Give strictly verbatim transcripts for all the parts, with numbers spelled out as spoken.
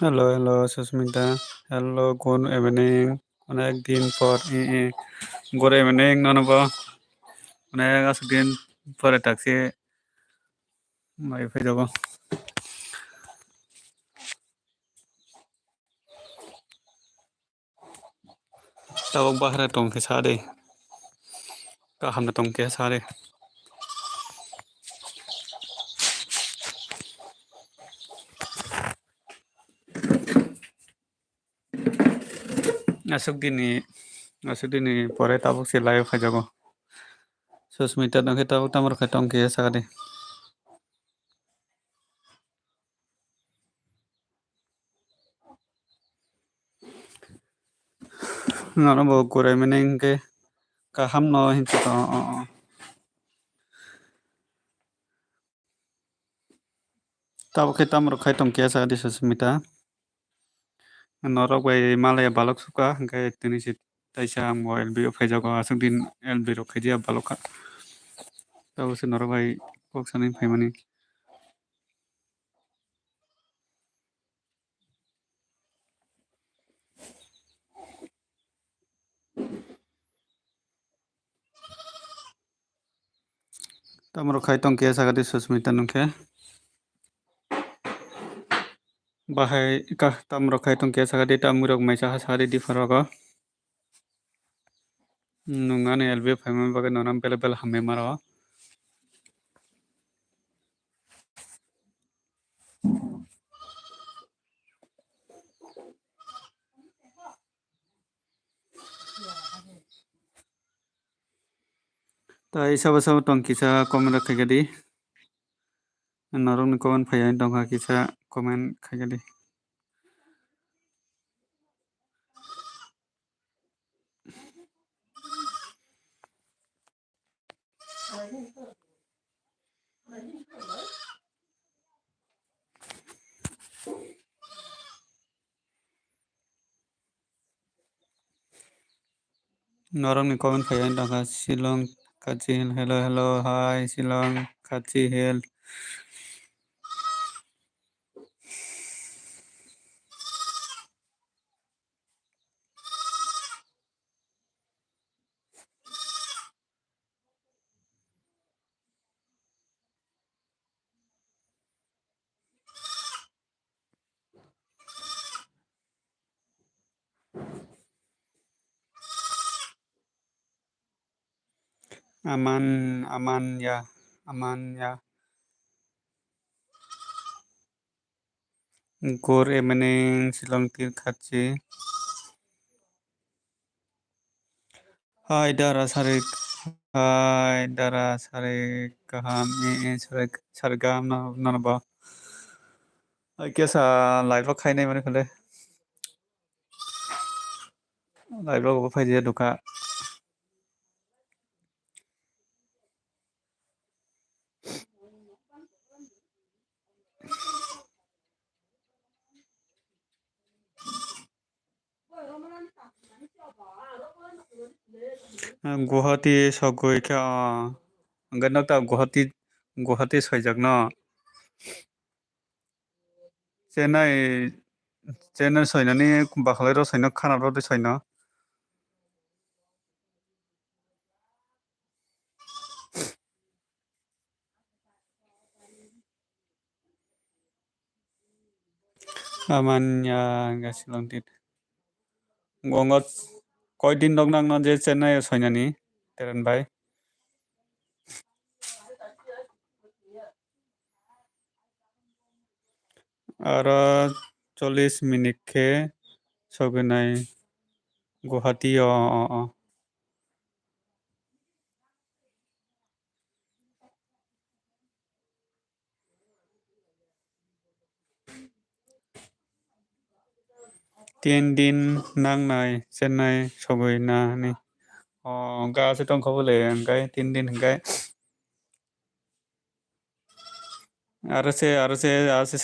Hello, hello, Susmita. Hello, good evening. Onek din por, eh, eh. Good evening, nono bo. Onek aswk din pore taksi mai phaijago. Tabuk bahai tong khe sa de. Kaham no tong khe sa de. Aswk dini, aswk dini pore tabuk se live phaijago. Susmita no khe tabuk tamo rwkhe tong khe sa de. Nono bo kurai mani hinkhe kaham no hinwi tong, o, o. Tabuk khe tamo rwkhai tong khe sa di Susmita. Norok bai malaya balok sukha, hinkhe tini se taisa ang bo L B o phaijago, aswk din L B rok khaidi ya balok kha. Tabuk se norok bai kok sanwi phaimani. Tamo rwkhai tong khe sakha di Susmita nung khe. Bahai ka tamo rwkhai tong khe sakha di, tamni rok mai sakha sakha di dipha rogo. Nung ani L B phaima bagwi nono bele bele hambai maro. Tai sabo sabo tong kisa comment rok khaikha di. Norokni comment phaiya tongkha kisa comment khaikha di. Norokni comment phaiya tongkha Shillong Kachi Hill. Hello, hello, hi, Shillong Kachi Hill. Aman, aman ya, aman ya. Good evening, Shillong Tir Khachi. Hi, Dara Sarik. Hi, Dara Sarik. Kaham, eh, eh, Sarik, Sarik, kaham no, no, no, ba. Ai, kesa live vlog khainai mani khale. Live vlog bo phai dia duka. Guwahati sogwi khe, ah, hwnkhe nok ta Guwahati, Guwahati soijak no. Chennai, Chennai soinani bakhlai rw soino, khana rw twi soino. Amanya gasilong tit. Gongo koi din dok nang no je Chennai o soinani, Teren bai. Aro chollish minute khe sogwinai Guwahati o, o, o. Tin din nangnai Chennai sogwi na hinwi. O, hwnkhe aswk tongkha bole, hwnkhe tin din hwnkhe. Aro se, aro se, aro se,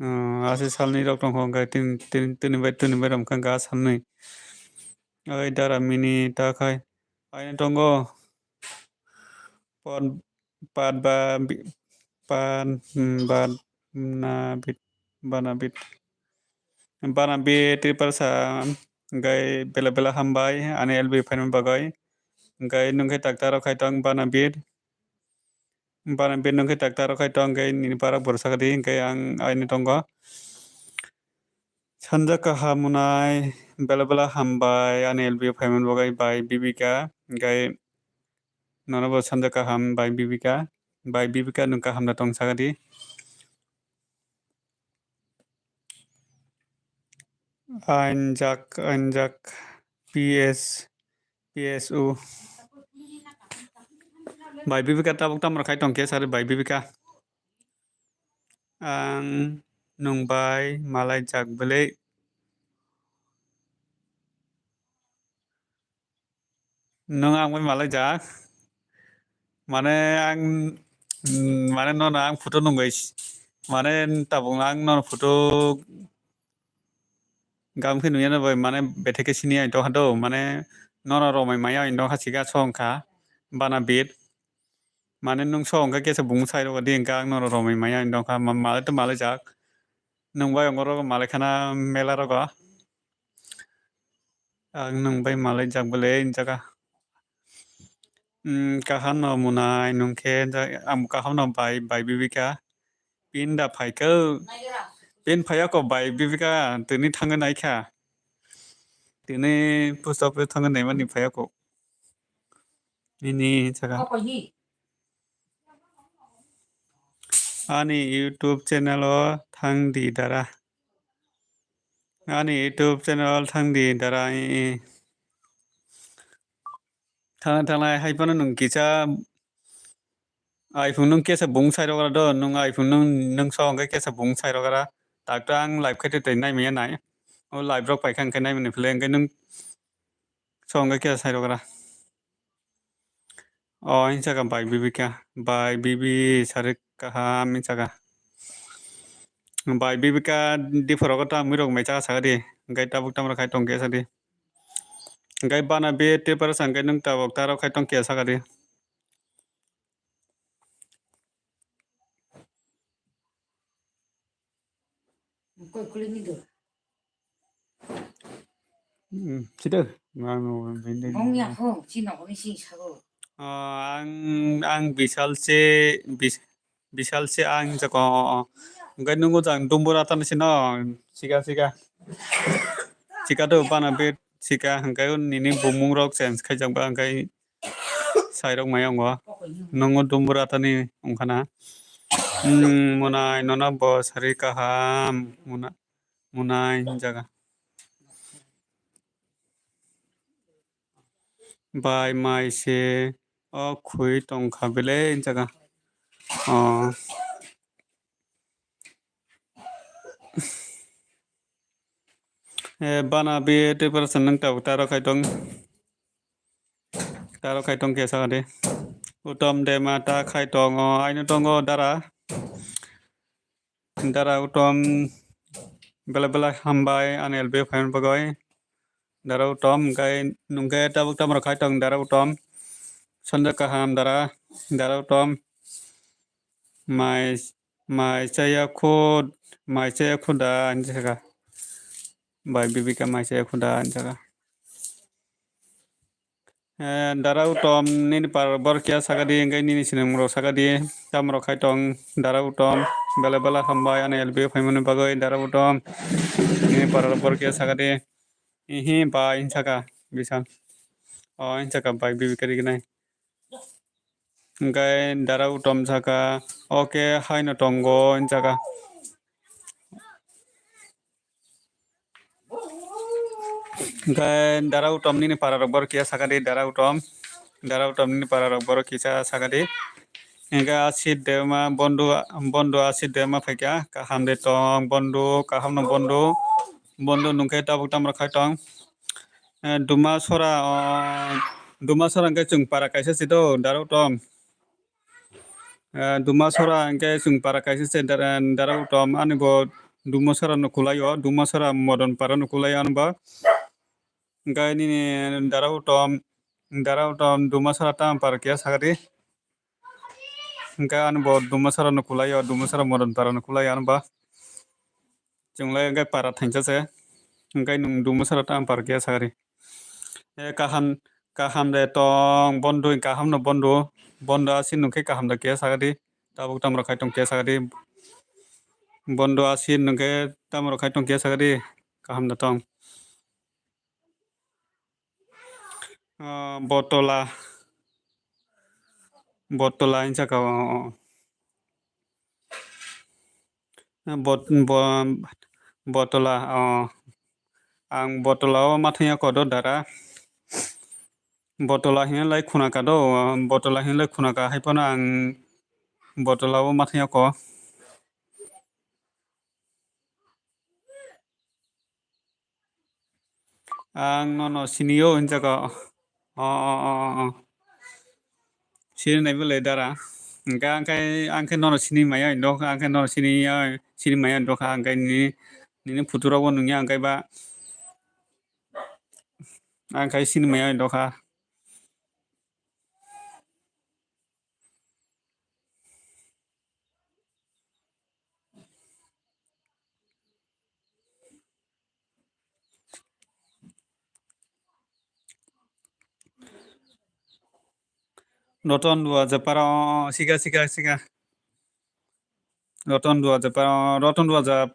ah, ase salni rok tongkha, hwnkhe tin, tin, tini bai, tini bai rok wngkha, hwnkhe a salni. Oi dara mini ta khai. Aino tongo. Pot, pat ba, bi-, pat, mm, bat, na, bit, Banabit. Banabit Tiprasa, hwnkhe bela bela hambai ani L B phaimani bagwi. Hwnkhe nwng khe takta rok khai tong Banabit. Banabit nwng khe takta rok khai tong, hwnkhe nini para borok sakha di, hwnkhe ang aini tongo. Sanja kaham mwnai, bela bela hambai ani L B phaimani bagwi bai Bibika, hwnkhe nono bo sanja kaham bai Bibika, bai Bibika nwng kaham da tong sakha di. Anjak, anjak, P S, P S U. Bai Bibika tabuk tamo khai tong khe sari bai Bibika. Ang nwng bai malai jak bwlwi. Nwng ang bai malai jak. Mane ang, mm, mane nono ang photo nungwi s-, mane tabuk ang nono photo gam khe nuyano bai mane bethe khe sini ang tongkha do. Mane nono romwi maya ang tongkha sika songkha Banabit. Mane nwng songkha kesa bung sai rwdi hwnkhe ang nono romwi maya ang tongkha ma-, malai to malai jak. Nwng bai ongoro malai khana mela rogo. Ang nwng bai malai jak bwlwi jaga. Hmm, kaham no mwnai nwng khe ja-, ang kaham no bai, bai Bibika. Pin da phaikha. Pin phaiya ko bai Bibika tini thangwi naikha. Tini post office thangwi naimani phaiya ko. Nini saka. Ani YouTube channel o thang di dara. Ani YouTube channel thang di dara. Thang thangnai hai phano nwng kisa iPhone nwng kesa bung sai rwgra do, nwng iPhone nwng, nwng so hwnkhe kesa bung sai rwgra. Takto ang live khai tei naimaya nai. O live rok paikha hwnkhe naimani philai hwnkhe nwng so hwnkhe kesa sai rwgra. O hinsa kha bai Bibika, bai Bibi sarik kaham hinsa kha. Bai Bibika diphorogo ta mwirok mai chakha sakha di, hwnkhe tabuk tamrok khai tong khe sa di. Hwnkhe bana be Tiprasa hwnkhe nwng tabuk tarok khai tong khe sakha di. Koi kuli ni do. Hmm, sida. Bong ya ho, chino ko ni sing sago. Ah, ang, ang Bisal se, bis-, Bisal se ang jako. Hwnkhe nungo jang dumbur atan sino, sika, sika. Sika do bana be sika, hwnkhe nini bumung rok change khai jak ba, hwnkhe Sairok maya wngo. Nungo dumbur atani wngkhana. Hmm, mwnai nono bo sari kaham. Mwnai, mwnai hinjaga. Bai mai se o khwi tongkha bele hinjaga. O. Eh, bana be tei borok se nwng tabuk taro khai tong. Taro khai tong khe saka de. Utom de ma ta khai tongo, aino tongo dara. Dara Utom bela bela hambai ani L B phaimani bagwi. Dara Utom hwnkhe nwng khe tabuk tamo khai tong dara Utom. Sonjo kaham dara, dara Utom. Mai, mai chaya khu, mai chaya khu da hinwi saka. Bai Bibika mai chaya khu da hinwi saka. Eh, dara Utom nini par bor kiya saka di, hwnkhe nini sinimung rok saka di, tamo rok khai tong, dara Utom, bela bela hambai ani L B phaimani bagwi, dara Utom, nini par bor kiya saka di, ihi bai hinwi saka, Bisal, o hinwi saka bai Bibika rignai. Hwnkhe dara Utom saka, oke haino tongo hinwi saka. Hwnkhe dara Utom nini para rok borok kisa saka di, dara Utom, dara Utom nini para rok borok kisa saka di. Hwnkhe Asit Debma, Bondu, Bondu Asit Debma phaikha, kaham de tong Bondu, kaham no Bondu, Bondu nwng khe tabuk tamo khai tong. Eh, Duma Sora, oh, Duma Sora hwnkhe chwng para kaisa se do, dara Utom. Eh, Duma Sora hwnkhe chwng para kaisa se dara, dara Utom ani bo Duma Sora no kulai o, Duma Sora Modon para no kulai o ani bo. Hwnkhe nini dara Utom, dara Utom Duma Sora tamo para kiya saka di. Hwnkhe ani bo Duma Sora no kulai o, Duma Sora Modon para no kulai o ani bo. Chwng lai hwnkhe para thainsa se. Hwnkhe nwng dumo sara tamo para kiya sagadi. E kaham, kaham de tong, bondo kaham no bondo. Bondo asin nwng khe kaham da kiya sagadi. Tabuk tamo rok khai tong kiya sagadi. Bondo asin nwng khe tamo rok khai tong kiya sagadi. Kaham da tong. Ah, botola. Botola hinsa ka, oh, oh. Bot-, bo-, botola, oh. Ang botola o mathang ya kodo dara. Botola hinwi lai khuna ka do, botola hinwi lai khuna ka hai phano ang botola o mathang ya ko. Ang nono siniyo hinjak o. O, o, o, o, o. Sini nai belai dara. Hingke ang khe, ang khe nono sini maya indo, ang khe nono sini ya, sini maya indo kha, ang khe nini, nini photo rok bo nungya ang khe ba. Ang khe sini maya indo kha. Roton Duaja para, o, o, siga, siga, siga. Roton Duaja para, o, Roton Duaja,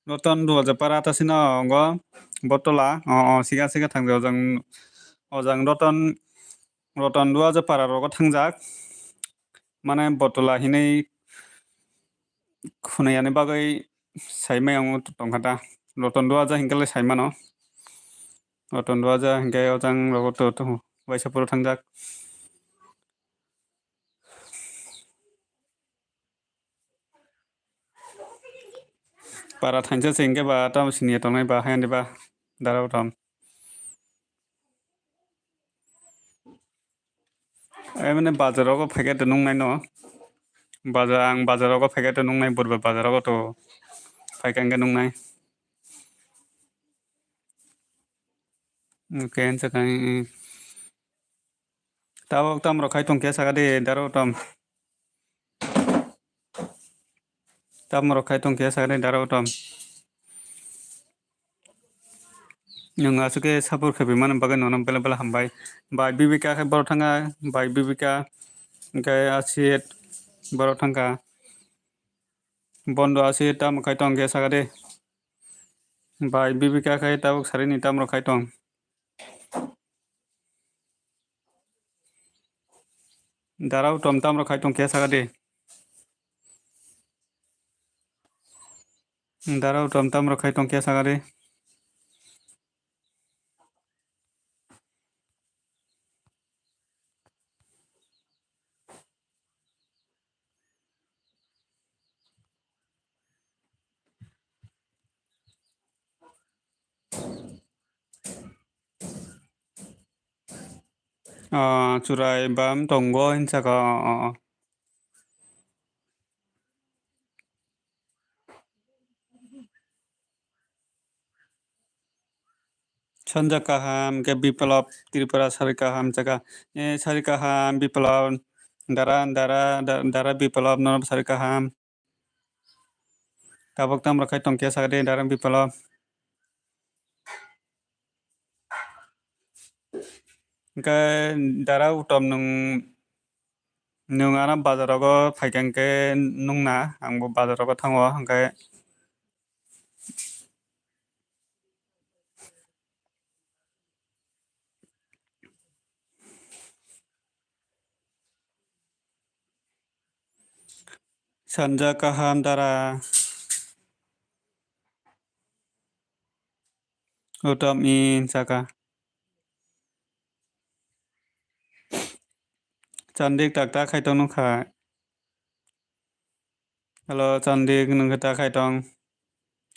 Roton Duaja para ta sino go botola, o, o, siga, siga thang ojang, ojang Roton, Roton Duaja para rogo thangjak. Mane botola hinwi khunayani bagwi saimai ang tongkha ta. Roton Duaja hinkhe le saimano. Roton Duaja hinkhe ojang rogo to, to waisa phuru thangjak. Para thainsa se hinkhe ba tamo siniya tongnai ba hayani ba dara utom. Ai mane bazar rogo phaikhe to nungnai no. Bazar, ang bazar rogo phaikhe to nungnai, Burba bazar rogo to phaikhe hinkhe nungnai. Ken sa kai. Tabok tamo rok khai tong khe saka de daro tom. Tamo rok khai tong khe saka de daro tom. Nwng aswk khe support khabi mani bagwi nono bela bela hambai. Bai Bibika khe borok thanga, bai Bibika, hwnkhe Asit borok thangkha. Bondo Asit tamo khai tong khe saka de. Bai Bibika khe tabok sarini tamo rok khai tong. Darau tom tam rok khai tong khe saka de. Darau tom tam rok khai tong khe saka de. Ah, churai bam tongo hinsa kha, ah, ah, ah. Sanja kaham, ke Biplab Tripura sari kaham jaga. Eh, sari kaham, Biplab, dara, dara, da-, dara Biplab, no sari kaham. Tabok tam rok khai tong khe saka de, dara Biplab. Hingke dara utom nung, nung ano bazar rogo phaikha hingke nungna, ang bo bazar rogo thango, hingke Sanja kaham dara. Utom in saka. Chandik tak tak khai tong nukha. Hello, Chandik, nwng khe ta khai tong?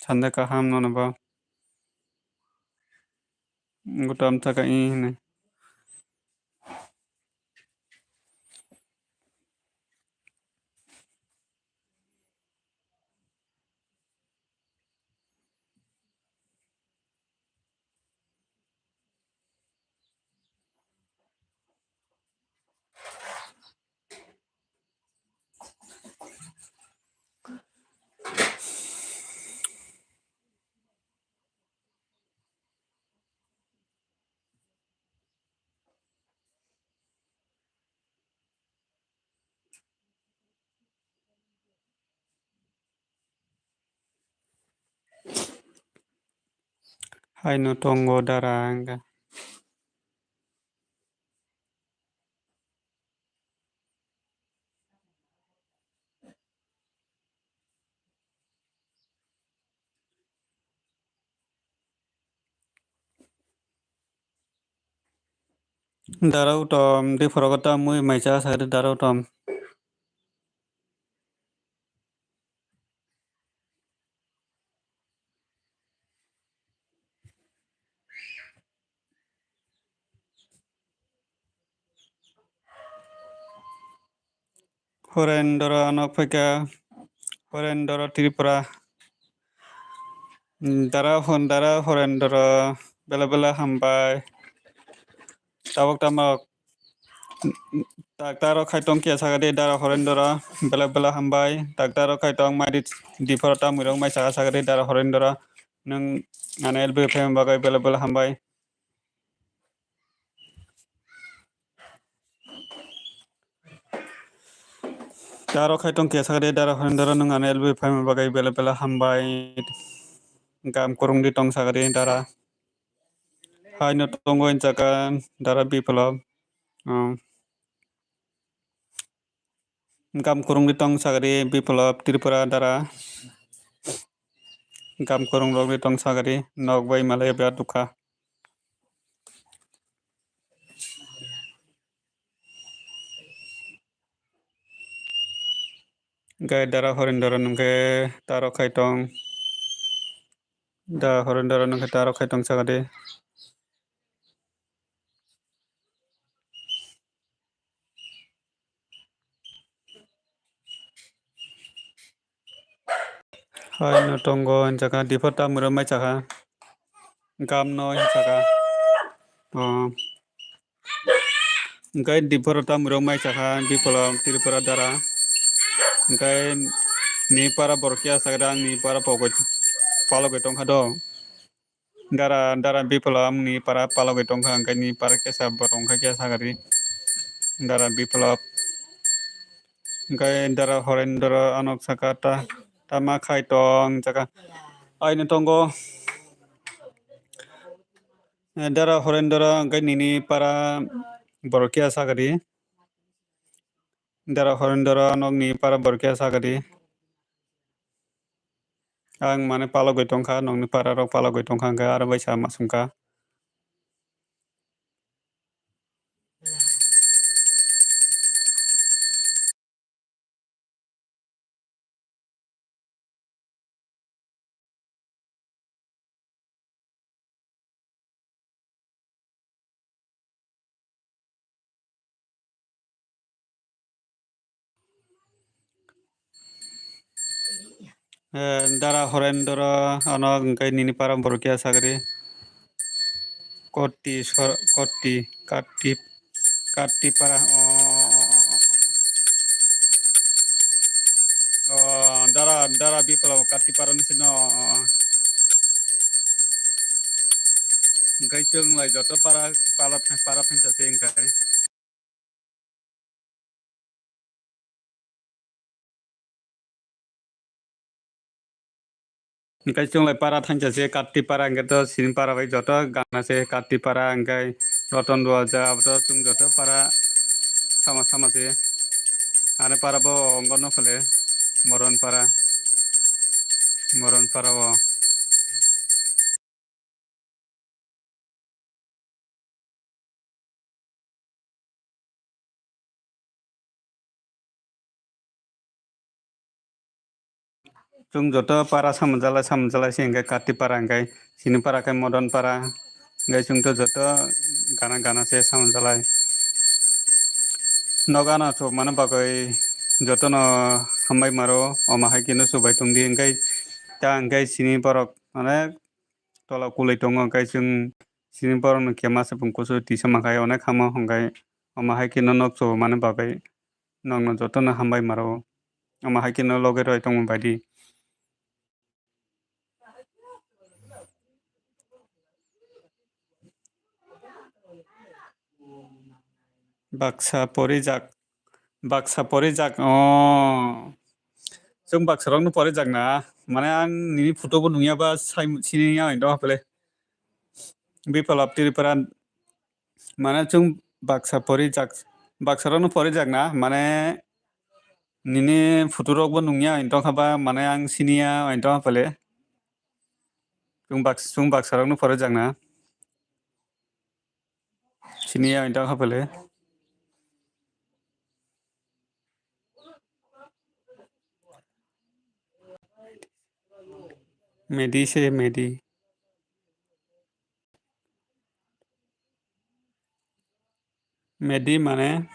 Sande kaham nono bo. Gutam taka i hwnwi. Haino tongo dara wngkha. Dara utom, diphorogo tamwi mai cha sakhe dara utom. Horendra ano phaikha, Horendra Tripura. Dara hon, dara Horendra, bela bela hambai. Tabok tamo Doctor rok khai tong kiya sakadi dara Horendra, bela bela hambai. Doctor rok khai tong mai di, diphor ta muirok mai saka sakadi dara Horendra. Nung ano L B phaima bagwi bela bela hambai. Dara khai tong kiya sakadi dara Horendra, nung ano L B phaima bagwi bela bela hambai. Gam kurung di tong sakadi dara. Haino tongo in jaka dara Biplab. Um, Gam kurung di tong sagri Biplab Tripura dara. Gam kurung rok di tong sagri nok bai malai ba dukha. Gai dara Horendra nungkhe taro khai tong. Da Horendra nungkhe taro khai tong sagri. Haino tongo, jaka diphor ta muirok mai chakha. Gamno hinwi saka. O. Hwnkhe diphor ta muirok mai chakha, Biplab Tripura dara. Hwnkhe ni para borok ya sakha, ni para pogwi palogwi tongkha do. Dara, dara Biplab ni para palogwi tongkha, hwnkhe ni para kesa borok wngkha kesa gari. Dara Biplab. Hwnkhe dara Horendra anok saka ta, tama khai tong jaka. Aino tongo. Dara Horendra hwnkhe nini para borok ya sagadi. Dara Horendra nokni para borok ya sagadi. Ang mane palogwi tongkha, nokni para rok palogwi tongkha, hwnkhe aro bai sa ma songkha. Eh, dara Horendra ano hwnkhe nini para borok ya sagri. Koti sor-, koti, kati, kati para, o, o, dara, dara Biplab kati para ni sino, o, o. Hwnkhe chwng lai joto para, para, para phansa se hwnkhe. Hwnkhe chwng lai para thansa se, Katti para hwnkhe to sini para bai joto gana se, Katti para hwnkhe Roton Duaja, abo to chwng joto para sama sama se. Ani para bo ongno phale Moron para, Moron para o. Chwng joto para samunjalai, samunjalai se hwnkhe Katti para hwnkhe sini para khe Modon para hwnkhe chwng to joto gana gana se samunjalai. Nogo ano chukmani bagwi jotono hambai maro, omo hai kheno chubai tongdi hwnkhe ta hwnkhe sini borok mane tola kului tongo, hwnkhe chwng sini borokno khe masa bung kusu tisa mankhai onek hamo, hwnkhe omo hai kheno nok chubamani bagwi nokno jotono hambai maro, omo hai kheno loge roi tongma baidi. Baksa porijak, baksa porijak, o. Chwng baksa rokno porijak na, mane ang nini photo bo nungya ba sai sini ya do pele. Bipalab Tripura, mane chwng baksa porijak, baksa rokno porijak na, mane nini photo rokbo nungya, wng tongkha ba, mane ang siniya, wng tongkha pale. Chwng baks-, chwng baksa rokno porijak na. Siniya, wng tongkha pale. Medi se, Medi. Medi mane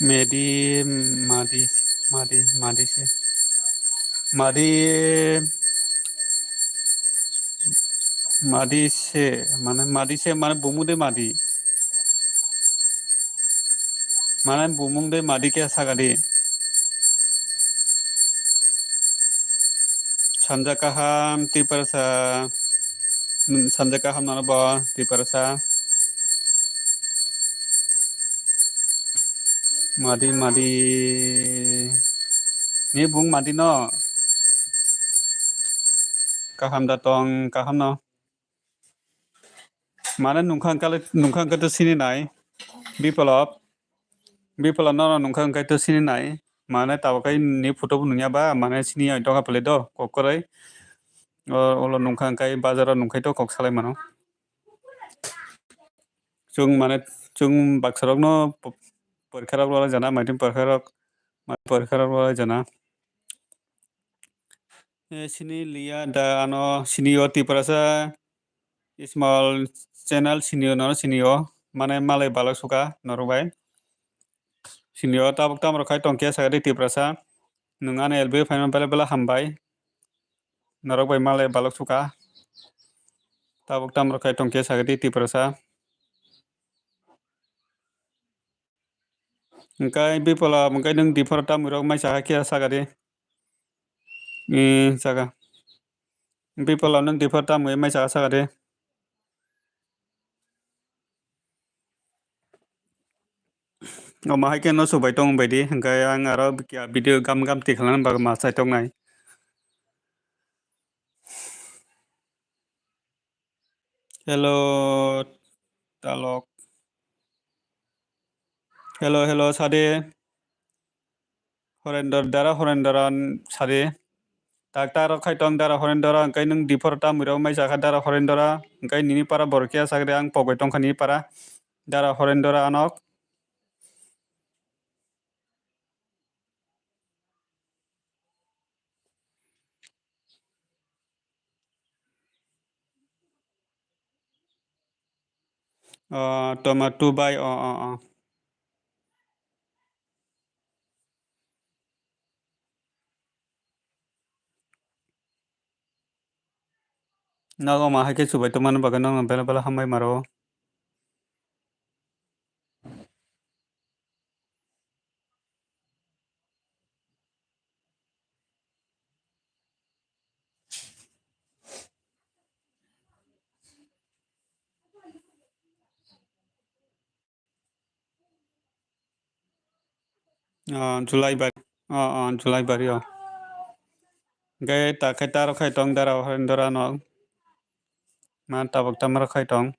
Medi, Madi, Madi, Madi se. Madi, Madi se, mane Madi se, mane bumung de Madi. Mane bumung de Madi khe sakadi. Sanja kaham Tiprasa. Hmm, sanja kaham nono bo Tiprasa. Madi, Madi. Ni bung Madi no. Kaham da tong, kaham no. Mane nungkha hwnkhe, nungkha hwnkhe to sini nai. Bipalab. Bipalab nono nungkha hwnkhe to sini nai. Mane tabuk khe ni photo bo nungya ba, mane sini ya doga pele do, kok kwrwi. O, olo nungkha hwnkhe bazar o nungkha to kok salai mano. Chwng mane, chwng baksa rokno po-, porikha rok rwlai jana, maitum porikha rok, ma-, porikha rok rwlai jana. Eh, sini liya da ano sini o Tiprasa small channel sini o nono sini o mane malai balok suka norok bai. Sini o tabuk tamo rok khai tong khe sakadi Tiprasa. Nwng ano L B phaima bela bela hambai. Norok bai malai balok suka. Tabuk tamo rok khai tong khe sakadi Tiprasa. Hwnkhe Bipalab, hwnkhe nwng dipharo tamwi rok mai sakha khe sakadi. Ee, sakha. Bipalab nwng dipharo tamwi mai sakha sakadi. Omo hai khe no subai tong baidi, hwnkhe ang aro video gam gam tikhalna bagwi ma chai tongnai. Hello, Talok. Hello, hello, sade. Horendor, Dara Horendora sade. Daktar rok khai tong Dara Horendora, hwnkhe nwng diphor tamwi rok mai sakha Dara Horendora, hwnkhe nini para borok khe sakde ang pogwi tongkha nini para Dara Horendora anok. O, toma two by, o, o, o. Nogo ma hai khe chubai tongmani bagwi nokno belai belai hambai maro. O, July bari. O, o, July bari o. Hwnkhe ta khai ta rok khai tong Dara Horendora no. Ma tabuk tamo rok khai tong.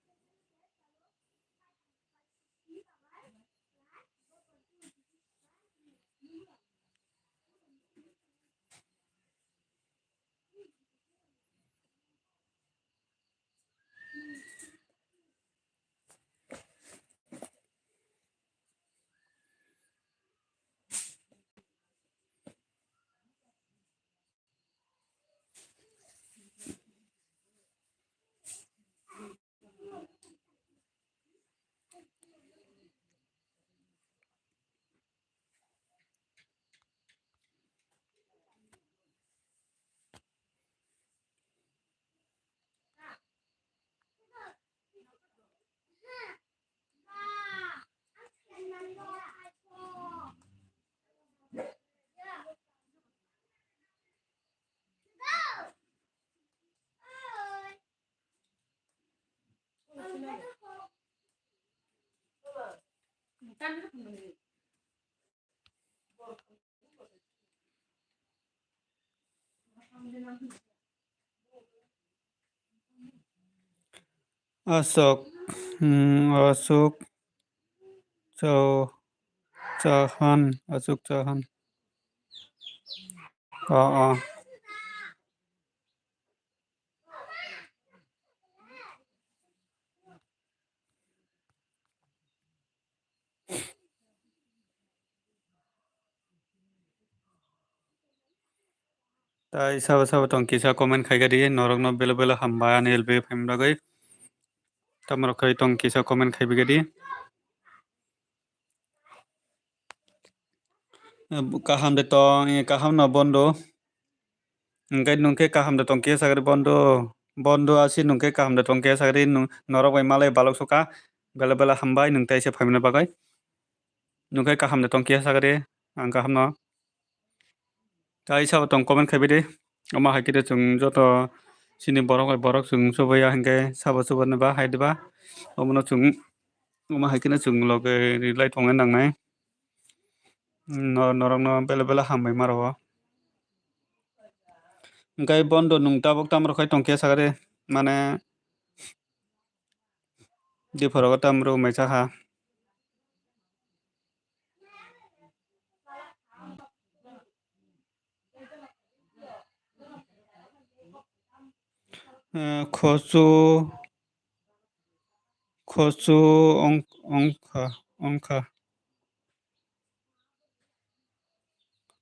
Asok, hmm, Asok Chau-, Chauhan, Asok Chauhan. O, o. Tai sabo sabo tong kisa comment khai kadi, norokno belo belo hambai ani L B phaimani bagwi. Tamrok khai tong kisa comment khai bigadi. Kaham de tong, eh, kaham no bondo. Hingke nungke kaham de tong kisa sagri bondo. Bondo asi nungke kaham de tong kisa sagri nung-, norok bai malai balok suka. Bela bela hambai nung taisa phaimani bagwi. Nungke kaham de tong kisa sagri ang kaham no. Tai sabo tong comment khai bidi. Omo hai khe de chwng joto chini borok bai borok chwng chubaya hingke sabo chubani ba hai diba. Omono chwng omo hai khe no chwng loge rilai tongna nangnai. No-, norokno bela bela hambai ma rwo. Hingke bondo nung tabuk tamo rok khai tong khe sakha de, mane, diphorogo tamo rw mai cha kha. Eh, khochu, khochu ong-, ongkha, ongkha.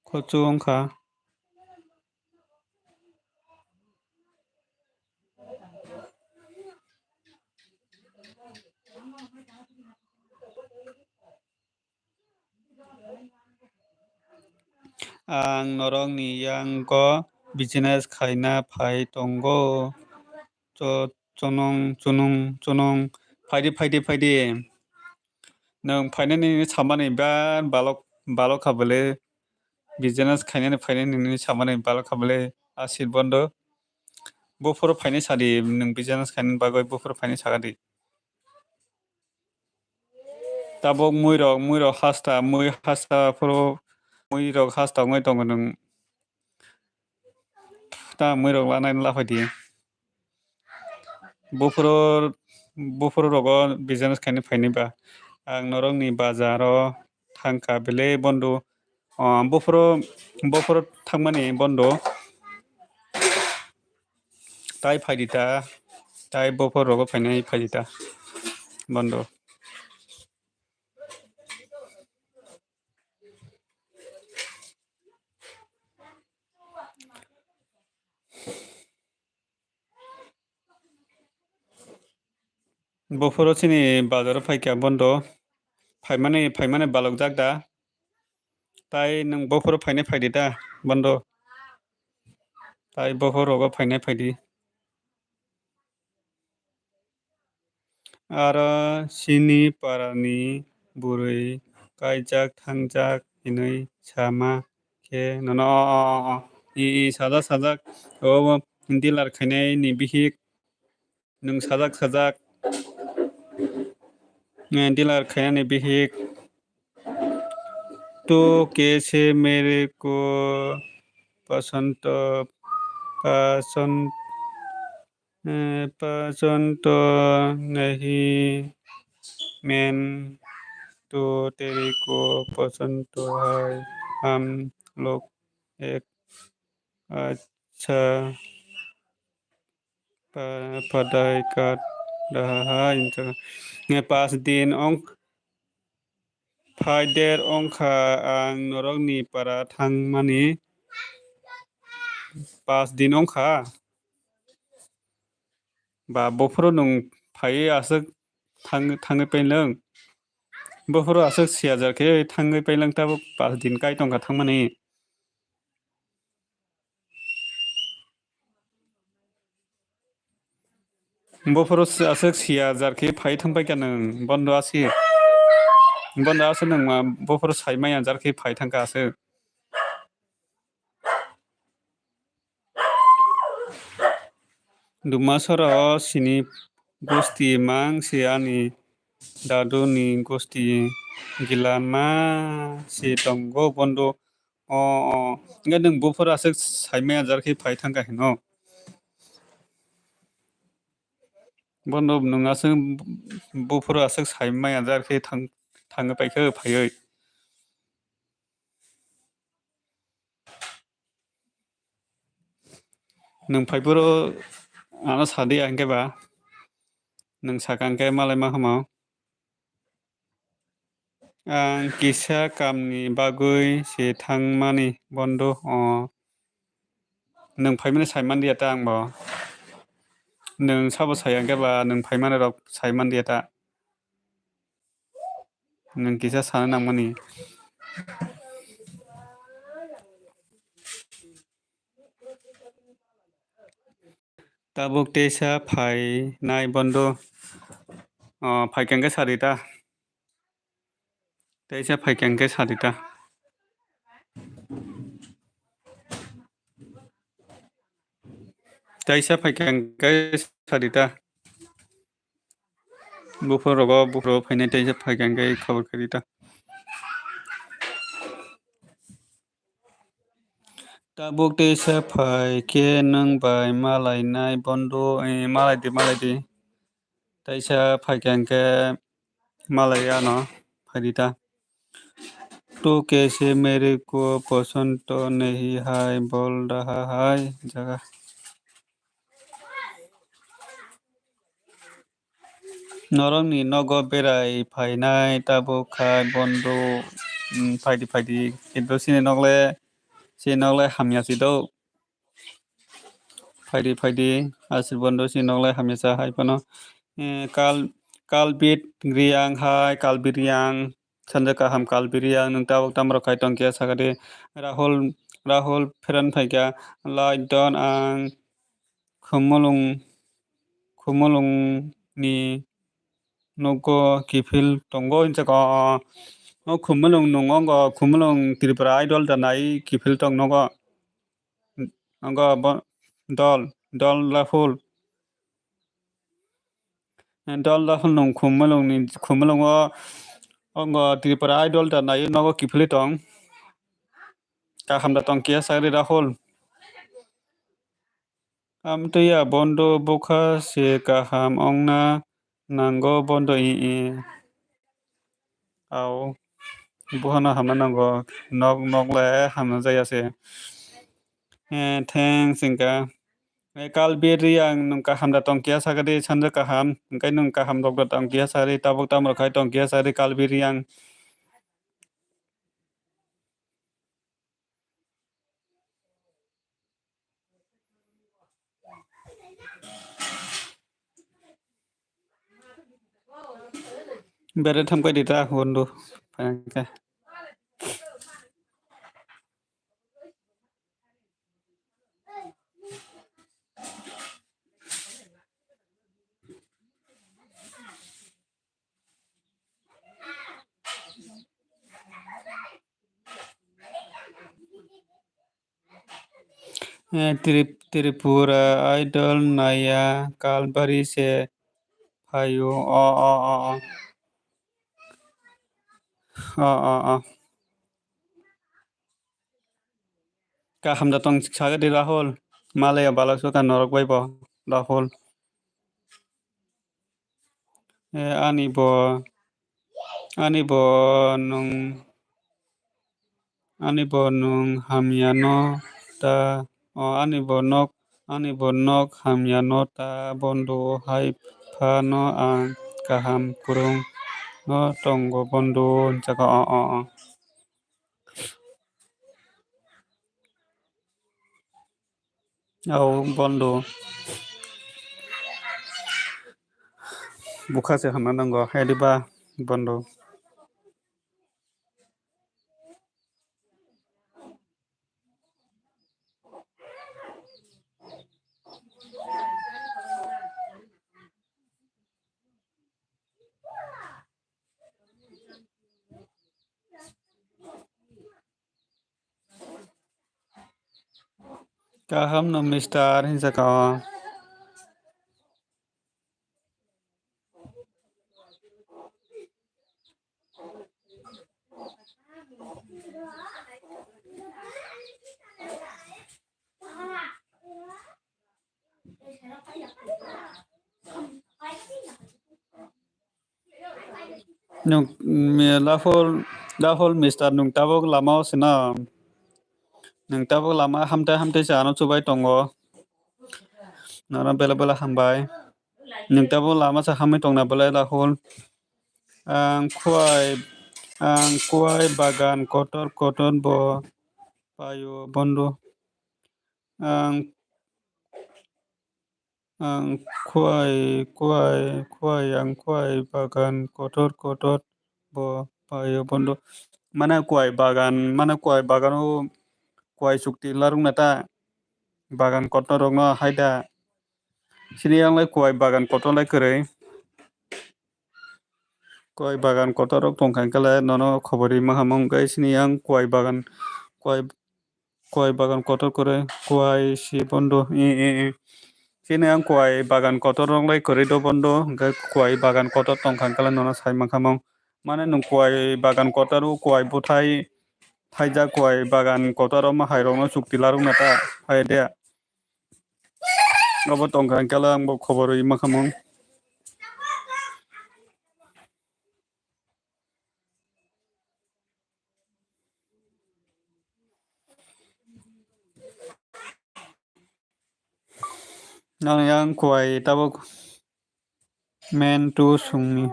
Khochu ongkha. Ang norokni yango business khaina phai tongo. Cho-, chonong, chonong, chonong. Phaidi, phaidi, phaidi. Nwng phainani samani ba balok, balok kha bwle. Business khainani phainani nini samani balok kha bwle. Asil bondo. Buphuru phainai sadi, nwng business khainani bagwi buphuru phainai sakadi. Tabuk muirok, muirok hasta, mui hasta phuru, muirok hasta wngwi tongo nwng. Ta muirok lanai laphaidi. Buphuru, buphuru rogo business khaina phaini ba. Ang norokni bazaro thangkha bele bondo. O, buphuru, buphuru thangmani bondo. Tai phaidi ta, tai buphuru rogo phainai phaidi ta. Bondo. Buphuru chini bazaro phaikha bondo. Phaimani, phaimani balokjak da. Tai nwng buphuru phainai phaidi ta, bondo. Tai buphuru rogo phainai phaidi. Aro chini parani bwrwi kaijak thangjak hinwi sama khe nono, o, o, o, o. I, i, sajak, sajak. O, o, dealer khainai ni bihik. Nwng sajak, sajak. Eh, dealer khainani bihik. Tu kaise mere ko pasand, pasand, eh, pasand nahi, main tu tere ko pasand hai, hum log ek accha pa-, padai kar raha hai, hinwi saka. Nge pas din ong phai der ongkha ang norokni para thangmani. Pas din ongkha. Ba buphuru nwng phaiwi aswk thang-, thangwi pailwng. Buphuru aswk si hajar khe thangwi pailwng tabuk pas din kai tongkha thangmani. Buphuru s-, aswk si hajar khe phai thang paikha nwng, bondo aswk. Bondo aswk nwng ma buphuru sai mai hajar khe phai thangkha aswk. Dumasoro sini gusti mang si ani daduni gusti gila ma si tongo bondo. O, o. Hingke nwng buphuru aswk sai mai hajar khe phai thangkha hino. Bono nwng aswk buphuru aswk sai maya jar khe thang-, thangwi paikha phaiwi. Nwng phaiphuru ano sadi hwnkhe ba, nwng saka hwnkhe malai ma hamo. Ang kisa kamni bagwi se thangmani bondo o. Nwng phaimani saiman diya ta ang bo. Nwng sabo saya hwnkhe ba nwng phaimani rok saiman diya ta. Nwng kisa sana nangmani. Tabuk teisa phainai bondo. O, phaikha hwnkhe sadi ta. Teisa phaikha hwnkhe sadi ta. Teisa phaikha hwnkhe sadi ta. Buphuru rogo, buphuru phainai teisa phaikha hwnkhe khobor khe di ta. Tabuk teisa phai khe nwng bai malainai bondo, eh, malai di, malai di. Teisa phaikha hwnkhe malai ano phai di ta. Tu kaise mere ko pasand to nahi hai, bol raha hai jaga. Norokni nogo berai phainai tabuk khai bondo, mm, phaidi, phaidi, kintu chini nok le, chini nok le hamya si do. Phaidi, phaidi, aswk bondo chini nok le hamya sa hai phano. Eh, Kal-, Kalbit Riyang hai, Kalbit Riyang, sanja kaham Kalbit Riyang, nwng tabuk tamo rok khai tong khe sakha di. Rahul, Rahul pheran phaikha, like don ang. Khumulwng, Khumulwng ni nogo kiphil tongo hinwi saka. O Khumulwng nwng ongo, Khumulwng Tripura Idol da nai kiphil tong nogo. Ongo bo dol, dol Rahul. Dol Rahul nwng Khumulwng ni, Khumulwng o ongo Tripura Idol da nai nogo kiphil tong. Kaham da tong kiya sagri Rahul. Amtwi abondo bwkha se kaham wngna nango bondo i i. Au, buhano hamna nango, nok, nok le hamna jaya se. Eh, thanks wngkha. Eh, Kalbir Riyang nwng kaham da tong kiya sakadi, sanja kaham, hwnkhe nwng kaham rok da tong kiya sakadi, tabuk tamo rok hai tong kiya sakadi, Kalbir Riyang. Bere thamkai di ta, bondo. Phaikha. Eh, Trip-, Tripura Idol naiya Kalbari se phaio. O, o, o, o. O, o, o. Kaham da tong sagadi Rahul. Malaya balak suka norok bai bo Rahul. Eh, ani bo, ani bo nwng, ani bo nwng hamyano ta, o, ani bo nok, ani bo nok hamyano ta bondo hai phano ang kaham kwrwng no tongo bondo, hinwi saka, o, o, o. Au bondo. Bwkha se hamna nango, ediba bondo. Kaham no mister hinwi saka o. Nwng, mm, Rahul, Rahul mister, nwng tabuk lama o sina. Nwng tabuk lama hamtai hamtai se ano chubai tongo. Nono bela bela hambai. Nwng tabuk lama se hamwi tongna belai Rahul. Ang kuai, ang kuai bagan kotor kotor bo paio bondo. Ang Ang kuai, kuai, kuai, ang kuai bagan kotor kotor bo paio bondo. Mane kuai bagan, mane kuai bagan o kuai chukti larwkna ta bagan kotor rokno hai da. Sini yang lai kuai bagan kotor lai kwrwi. Kuai bagan kotor rok tongkha hwnkhe le nono khobor ri mankha mung khe sini yang kuai bagan, kuai Kuai bagan kotor kwrwi, kuai si bondo, i, i, i. Chini ang kuai bagan kotor rok lai kwrwi do bondo, hwnkhe kuai bagan kotor tongkha hwnkhe nono sai mankha mung. Mane nwng kuai bagan kotor o kuai bwthai thaijak kuai bagan kotor o ma hai rokno chukti larwkna ta hai de. Obo tongkha hwnkhe ang bo khobor rwi mankha mung. Nang yang kuai tabuk men tu sungni.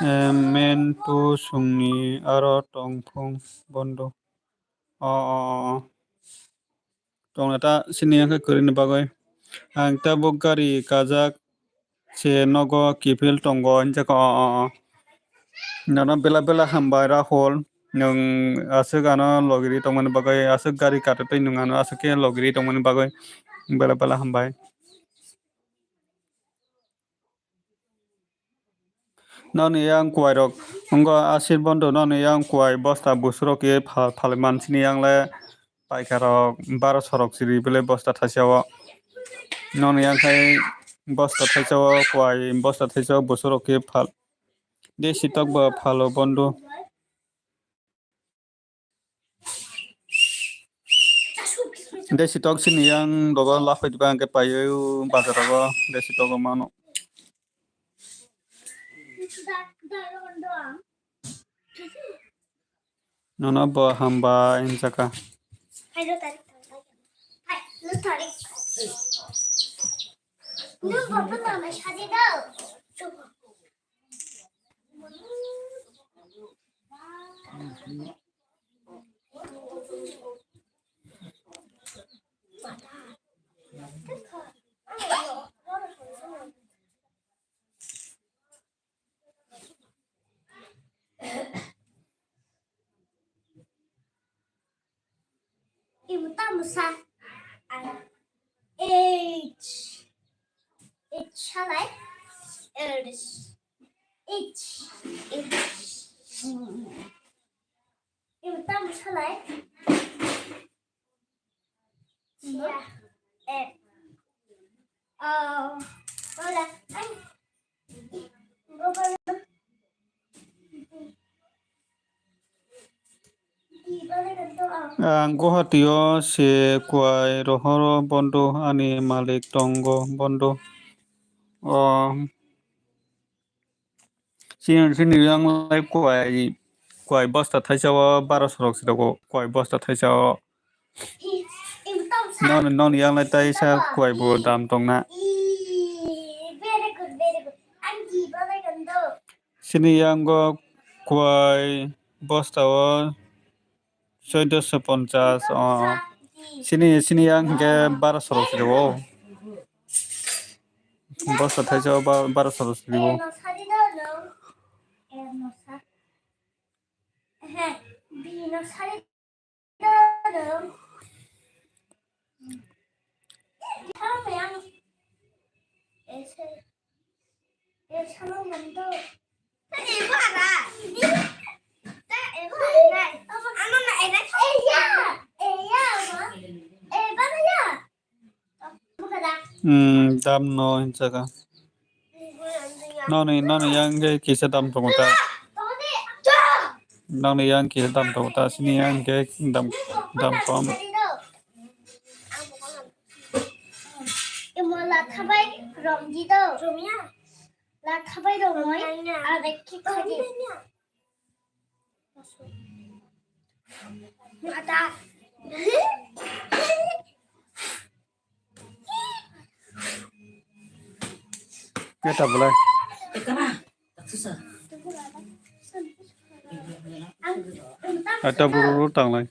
Eh, men tu sungni aro tongphung bondo. O, o, o, o. Tongna ta sini yang khe kwrwini bagwi. Ang tabuk gari kajak se nogo kiphil tongo hinjak o, o, o. Nono bela bela hambai Rahul. Nwng aswk ano logiri tongmani bagwi, aswk gari kata tei nwng ano aswk khe logiri tongmani bagwi bela bela hambai. Noni yang kuai rok wngkha asir bondo, noni yang kuai bosta busurok ye pha-, phalwi mansini yang le paikha rok baro sorok siri bele bosta thaisa o. Noni yang khai bosta thaisa o kuai bosta thaisa o busurok ye phal. De sitok bo phalo bondo. Desi tok sini yang dogo laphai diba hwnkhe paio bazar rogo desi tok mano. Nono bo hamba injaka. Imo tamo sa. H. H salai. H. H. Imo tamo salai. Sia. Eh. Oh. Hola. Ay. Ang Guwahati o se kuai rohoro bondo ani malik tongo bondo. O chini, chini yang lai kuai, kuai bosta thaisa o baro sorok si rogo, kuai bosta thaisa o. Noni, noni yang lai taisa kuai bo dam tongna. Sini yang go kuai bosta o soidoso ponchas, o. Sini, sini yang hingke baro sorok si rogo. Bosta thaisa o ba-, baro sorok si rogo. Hmm, dam no hinjaka. Noni, noni yang ke kisa dam tongo ta. Noni yang kisa dam tongo ta, sini yang ke dam, dam kom. Khabai rok moi, ada khe khaji. Ada. Keta bolai. Ada buru tanglai.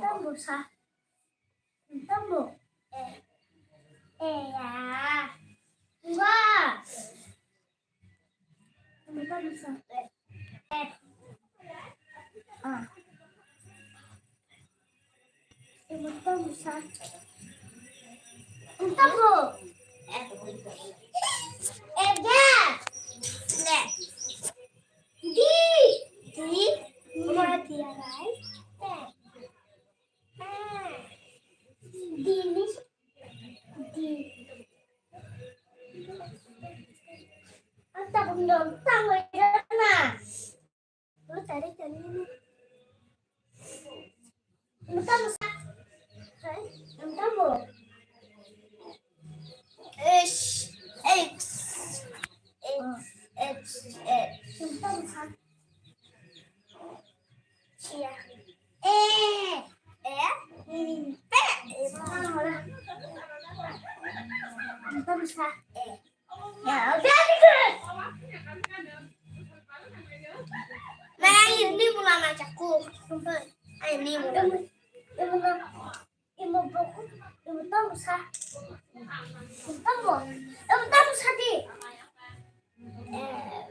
Tambo sa. Tambo. Eh. Eh, ya. Wah. Tambo sa. Eh. Eh. Ah. Tambo sa. Tambo. Eh. Eh, ya. Ne. Di. Di. Mati ya, guys. Eh. Dini. Di. Anta bundong tangoi na. Lo tare tare ni. Anta musa. Hai, anta mo. X, X, X, X, X. Anta musa. Sia. Eh. Eh. Pe. Anta musa. Eh. Ya, very good. Nah, ini mula macamku. Ini mula. Imo boku, imo tamu sa. Imo tamu, imo tamu sa di. Eh,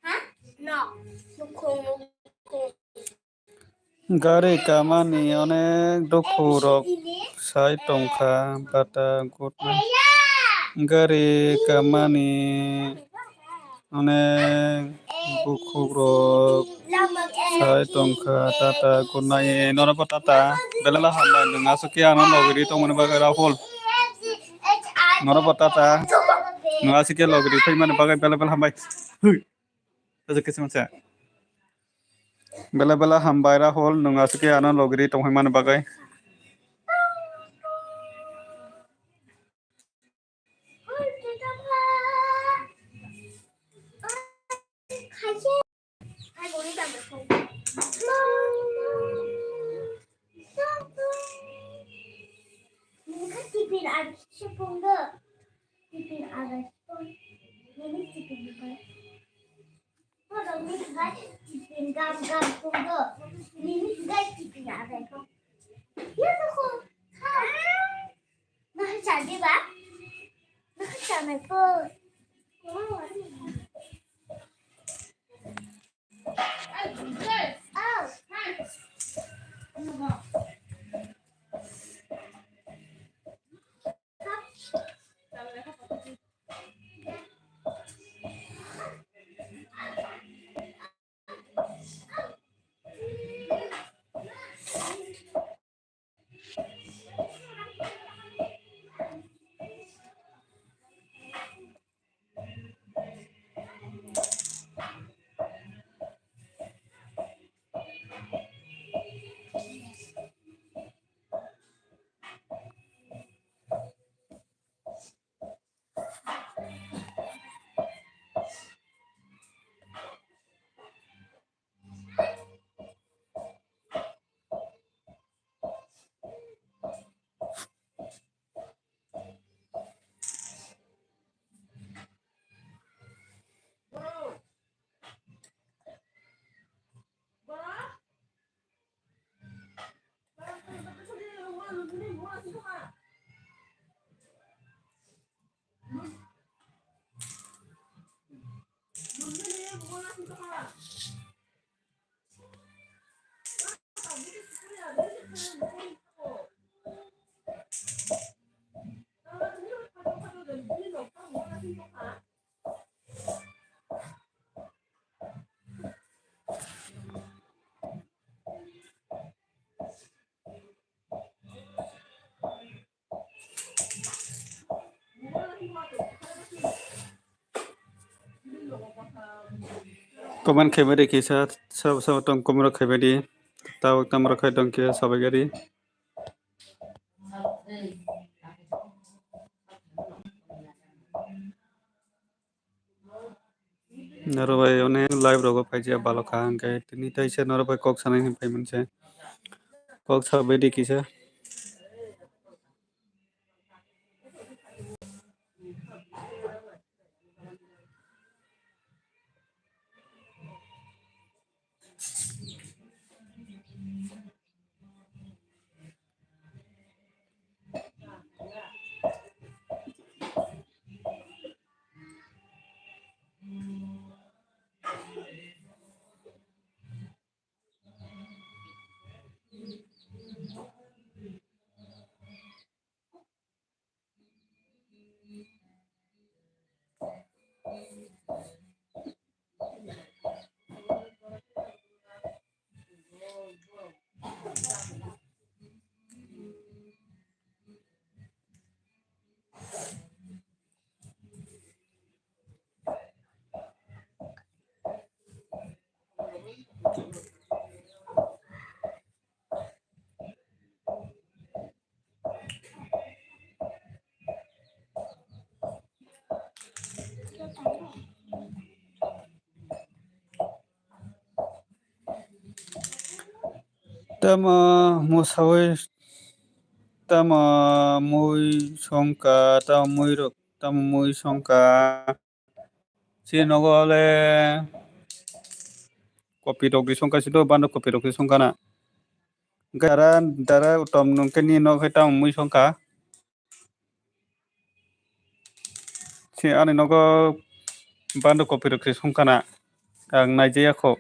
ha? No. Nukung, nukung. Gari kamani onek dukhu rok sai tongkha, bata gutna. Gari kamani onek bukhukrok sai tongkha, tata kunai norok bo tata belai hambai nwng aswk khe ano logiri tongmani bagwi Rahul. Norok bo tata nwng aswk khe logiri phaimani bagwi belai belai hambai. Hui. Aswk khe se mansa. Belai belai hambai Rahul nwng aswk khe ano logiri tongmani bagwi. Nahar chadi ba? Nahar chanai po. Comment khaibai di kisa, sabo sabo tong comment rok khaibai di. Tabuk tamo rok khai tong khe sabai gari. Norok bai onek live rogo phaijak balokha, hwnkhe tini taisa norok bai kok sanai hinwi phaimanse. Kok sabaidi kisa. Tamo mwsawi, tamo mui songkha, tamo mui rok, tamo mui songkha. Chini nogo le kopi rok di songkha, sito bando kopi rok di songkha na. Hwnkhe dara, dara utom nwng khe nini nok hai tamo mui songkha. Si ani nogo bando kopi rok se songkha na. Ang naijaya kho.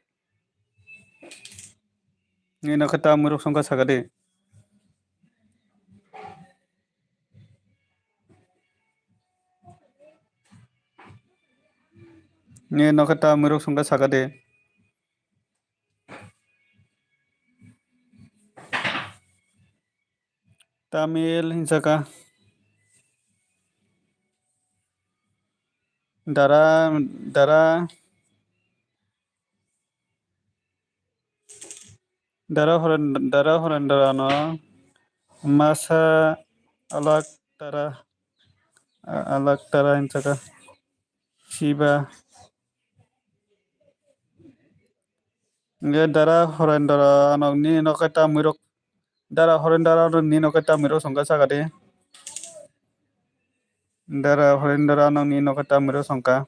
Nini nok hai tamo mui rok songkha saka di. Nini nok hai tamo mui rok songkha saka di. Tamil hinsaka. Dara, dara, dara horen, dara horendra no masa alak tara, a-, alak tara hinsaka. Siba. Hwnkhe dara horendra no nini nok hai tamo mui rok. Dara horendra no nini nok hai tamo mui rok songkha saka di. Dara horendra no nini nok hai tamo mui rok songkha.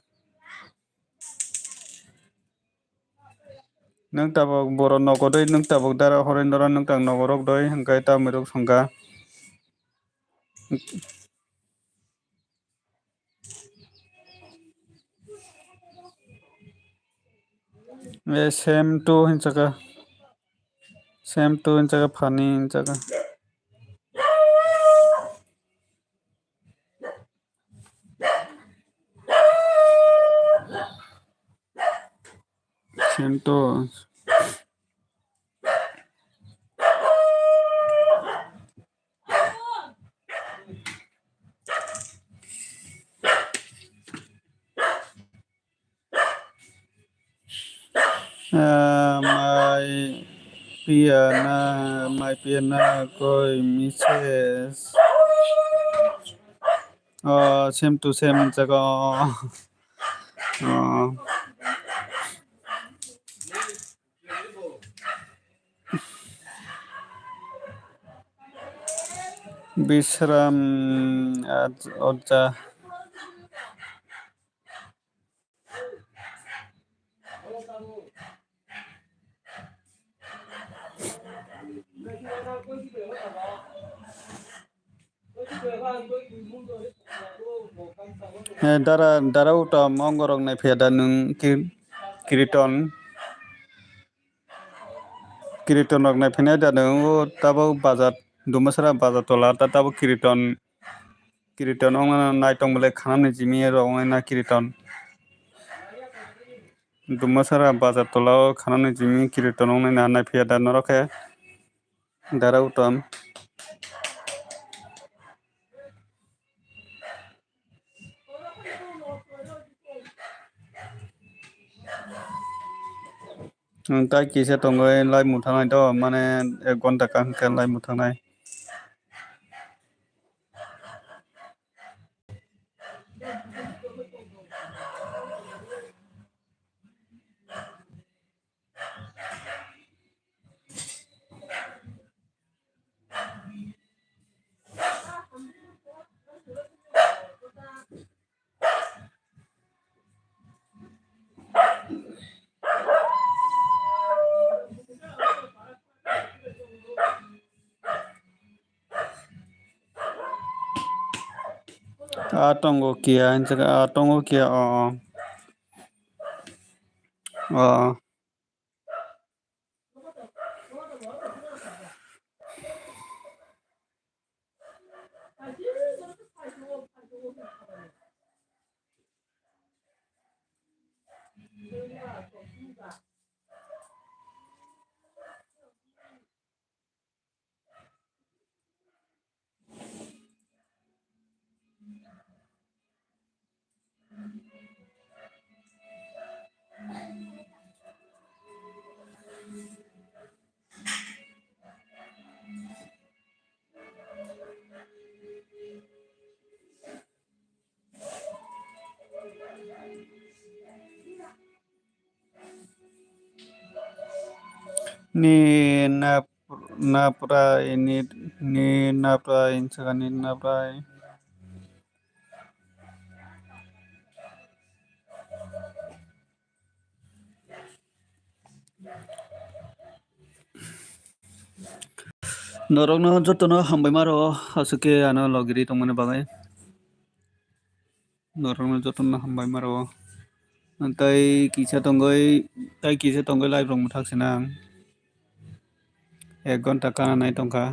Nwng tabuk borok nogo doi, nwng tabuk dara horendra nwng tang nogo rok doi, hwnkhe tamo mui rok songkha. Eh, same to hinsaka. Same to hinsaka, funny hinsaka. Same to. Ah, mai pia na, mai pia na koi mises. Oh, same to same jaga. Oh. Bisram, aj-, Oja. Eh, dara, dara utom ongorok nai phiya da nwng ki-, kiriton. Kiriton rok nai phinai da nwng o tabuk bazar, Dumasra bazar tola ta tabuk kiriton, kiriton ongna nai tong belai khana ni jimi rok ongna kiriton. Dumasra bazar tola o khana ni jimi kiriton ongna nai phiya da norok khe dara utom. Nwng tai kisa tongwi live muthangnai do, mane ek ghonta kaham khe live muthangnai. A tongo kiya, hinsa khe a tongo kiya, o, o. O. Ni nap-, naprai, ni, ni naprai, hinsa khe ni naprai. Norokno jotono hambai maro, aswk khe ano logiri tongmani bagwi. Norokno jotono hambai maro. Tei kisa tongwi, tei kisa tongwi live rok mwthak sina ang. Ek ghonta kana nai tongkha.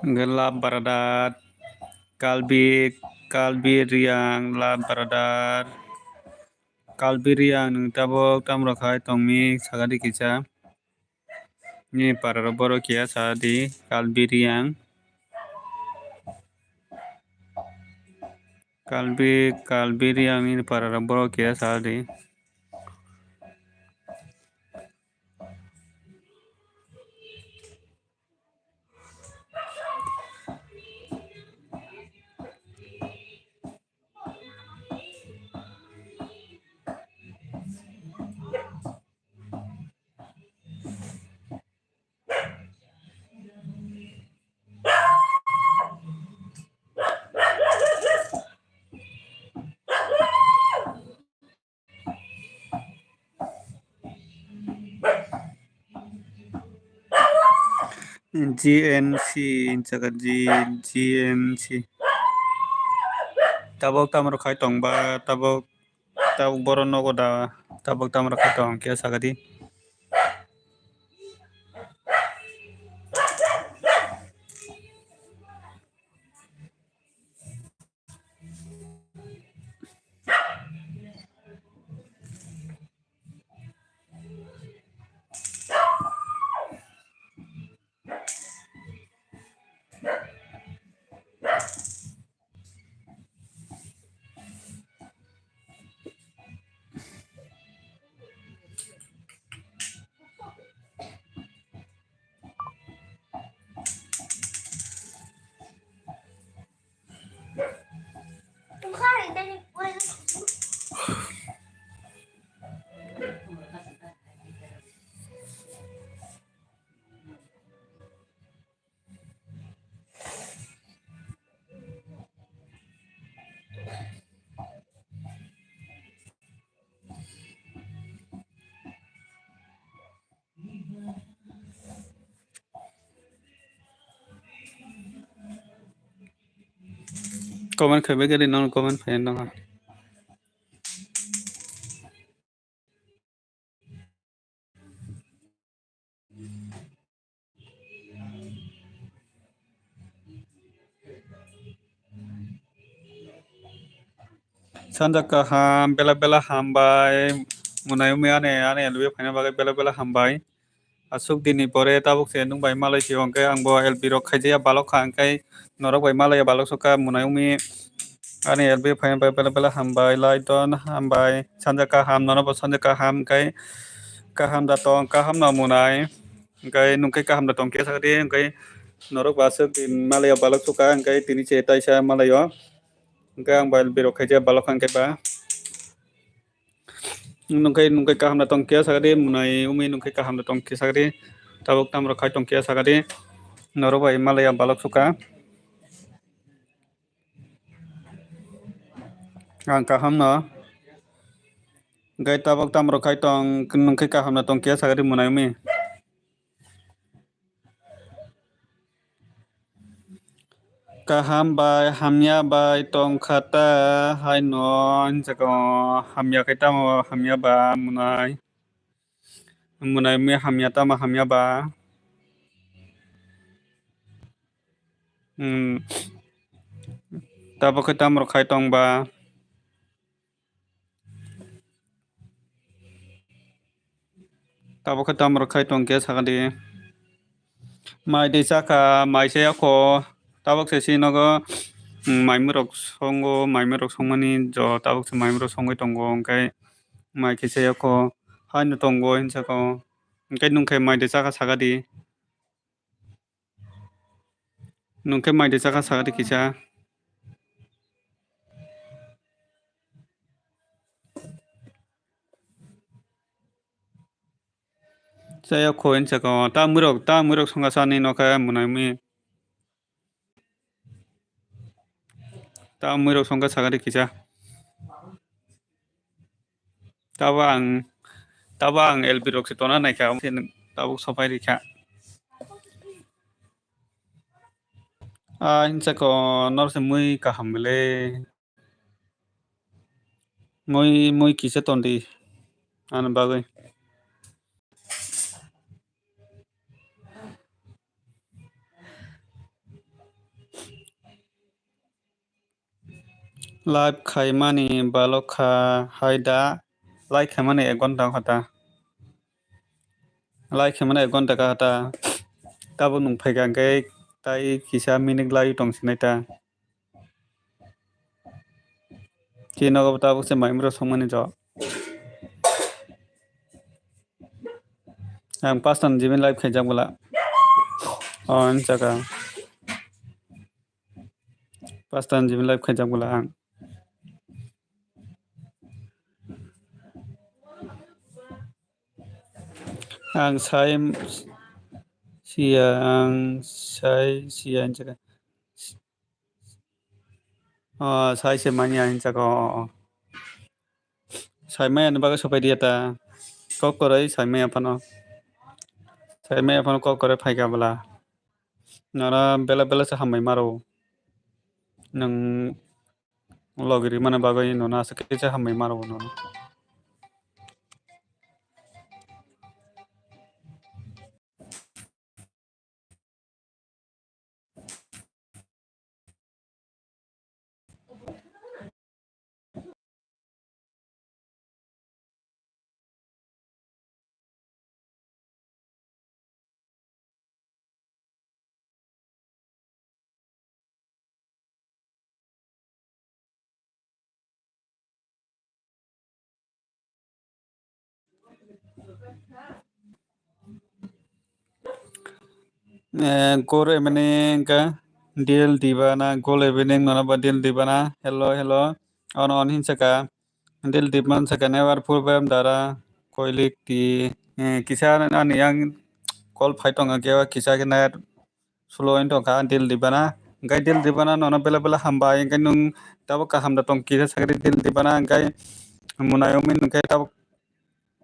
Hwnkhe love brother, Kalbi, Kalbi Riang, love brother, Kalbi Riang, nwng tabuk tamo rok hai tongmi sakadi kisa. Nini pararo borok kiya sa di, Kalbi Riang. Kalbi, Kalbi Riang nini pararo borok kiya sa di. G N C hinwi sakha, G, G N C. Tabuk tamo rok khai tong ba, tabuk, tabuk borok nogo da, tabuk tamo rok khai tong khe sakha di. Comment khai bai gari, nono comment phai nangha. Sanja kaham, bela bela hambai. Munai umi ani, ani L B phaina bagwi bela bela hambai. Aswk dinni pore tabuk se nwng bai malai sio, hwnkhe ang bo L B rok khaijaya balok kha, hwnkhe norok bai malaiya balok sukha, munai umi ani L B phaina bagwi bela bela hambai, Laidon hambai, sanja kaham, nono bo sanja kaham, hwnkhe kaham da tong, kaham no munai, hwnkhe nwng khe kaham da tong khe sakdi, hwnkhe norok bo aswk din malaiya balok sukha, hwnkhe tini se taisa malaio, hwnkhe ang bo L B rok khaijaya balok kha, hwnkhe ba. Nwng khe, nwng khe kaham da tong kiya sakadi, munai umi nwng khe kaham da tong kiya sakadi, tabuk tamo rok khai tong kiya sakadi, norok bai malaiya balok sukha. Ang kaham no, hwnkhe tabuk tamo rok khai tong, nwng khe kaham da tong kiya sakadi munai umi. Kaham bai hamya bai tongkha ta haino, hinjak o, hamya khe tamo hamya ba munai, munai mi hamya tamo hamya ba, hmm, tabuk khe tamo rok khai tong ba. Tabuk khe tamo rok khai tong khe sakadi. Mai twi chakha, mai se yakho. Tabuk se si nogo, mm, mai mwrok songo, mai mwrok songmani jo, tabuk se mai mwrok songwi tongo, hwnkhe mai khe se yakho. Haino tongo hinsa kho. Hwnkhe nwng khe mai twi chakha sakadi. Nwng khe mai twi chakha sakadi kisa. Chaya kho hinsa kho, ta mwrok, ta mwrok songkha sani nokha munai mi. Ta mwrok songkha sakadi kisa. Tabo ang, tabo ang L B rok se tona naikha, tabuk sopai rikha. Ah, hinsa kho, nor se mui kaham le. Mui, mui kisa tondi, ani bagwi. Live khaimani balok kha hai da? Live khaimani ek ghonta wngkha ta. Live khaimani ek ghonta kha ta. Tabuk nwng phaikha hwnkhe tai kisa minute lai tong sinai ta. Chini nogo tabuk se mai mwrok songmani jo. Ang pastan jibin live khaijak bwla. O, ang saka. Pastan jibin live khaijak bwla ang. Ang sai siya, ang sai siya, ang saka. O, sai se manya hinsa kho. Sai maya ni bagwi sopai diya ta. Kok koroi sai maya phano. Sai maya phano kok koroi phaikha bwla. Nara bela bela se hambai maro. Nwng logi rimani bagwi nono aswk khe se hambai maro nono. Eh, good evening, ka Dil Dibana, good evening, nono ba Dil Dibana, hello, hello, on, on, hinsa ka, Dil Dibana, saka, never problem, dara, koilik, ti, eh, kisa, ani, yang, call phai tongo, kewa, kisa, khe net, slow wng tongkha Dil Dibana. Hwnkhe Dil Dibana nono bela bela hambai, hwnkhe nwng tabuk kaham da tong kisa sakri Dil Dibana, hwnkhe munai umi hwnkhe tabuk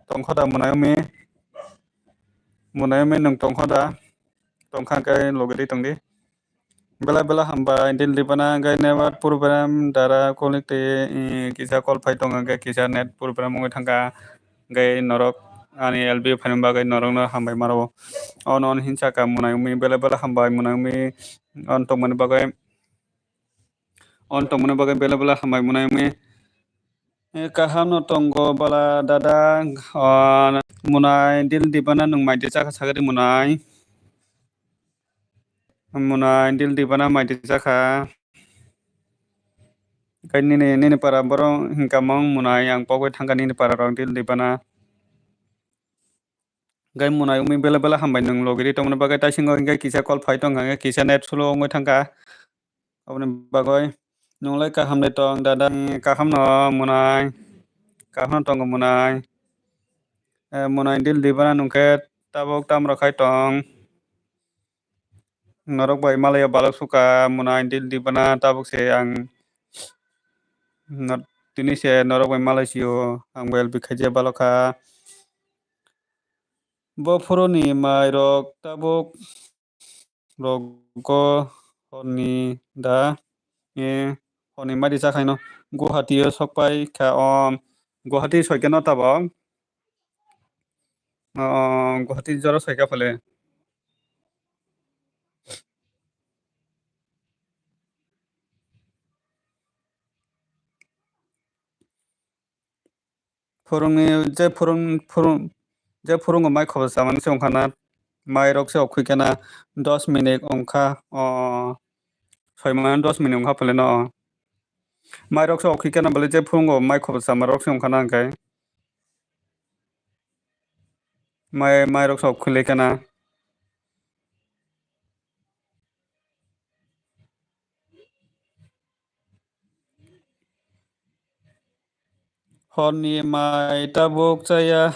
tongkha da munai umi? Munai umi nwng tongkha da? Tongkha hwnkhe logi di tongdi. Bela bela hambai, Dil Dibana, hwnkhe network problem, dara kolik twi, eh, kisa call phai tongo, hwnkhe kisa net problem wngwi thangkha, hwnkhe norok ani L B phaini bagwi norokno hambai maro. On on hinsa ka Munai wngwi, bela bela hambai Munai wngwi, on tongmani bagwi, on tongmani bagwi bela bela hambai Munai wngwi. Eh, kaham no tongo bala dada, ah, Munai, Dil Dibana nwng mai de chakha sagadi Munai. Munai, Dil Dibana mai de chakha. Kai nini, nini para borok hinkamong Munai, ang pogwi thangkha nini para rok Dil Dibana. Gai Munai wngwi bela bela hambai nwng logiri tongmani bagwi taisingo hwnkhe kisa call phai tongkha hwnkhe kisa net slow wngwi thangkha. Aboni bagwi nwng lai kaham de tong dada, kaham no Munai, kaham no tongo Munai. Eh, Munai Dil Dibana nwng khe tabuk tamo rok khai tong. Norok bai malaiya balok suka Munai Dil Dibana tabuk se ang nor-, tini se norok bai malai sio ang bai L B khaijak balok kha. Bo phuruni mai rok tabuk rogo horni da, e, horni mai risa khaino Guwahati o sok pai kha o Guwahati soikhe no tabuk. O, Guwahati jora soikha phale. Phurungni je phurung, phurung, je phurungo mai khobor chamani se wngkha na, mai rok se okhwi khe na dos minute wngkha, o, soi mano dos minute wngkha phale no. Mai rok se okhwi khe na bole je phurungo mai khobor chama rok se wngkha na hwnkhe. Mai, mai rok se okhwi le khe na. Horni mai tabuk chaya,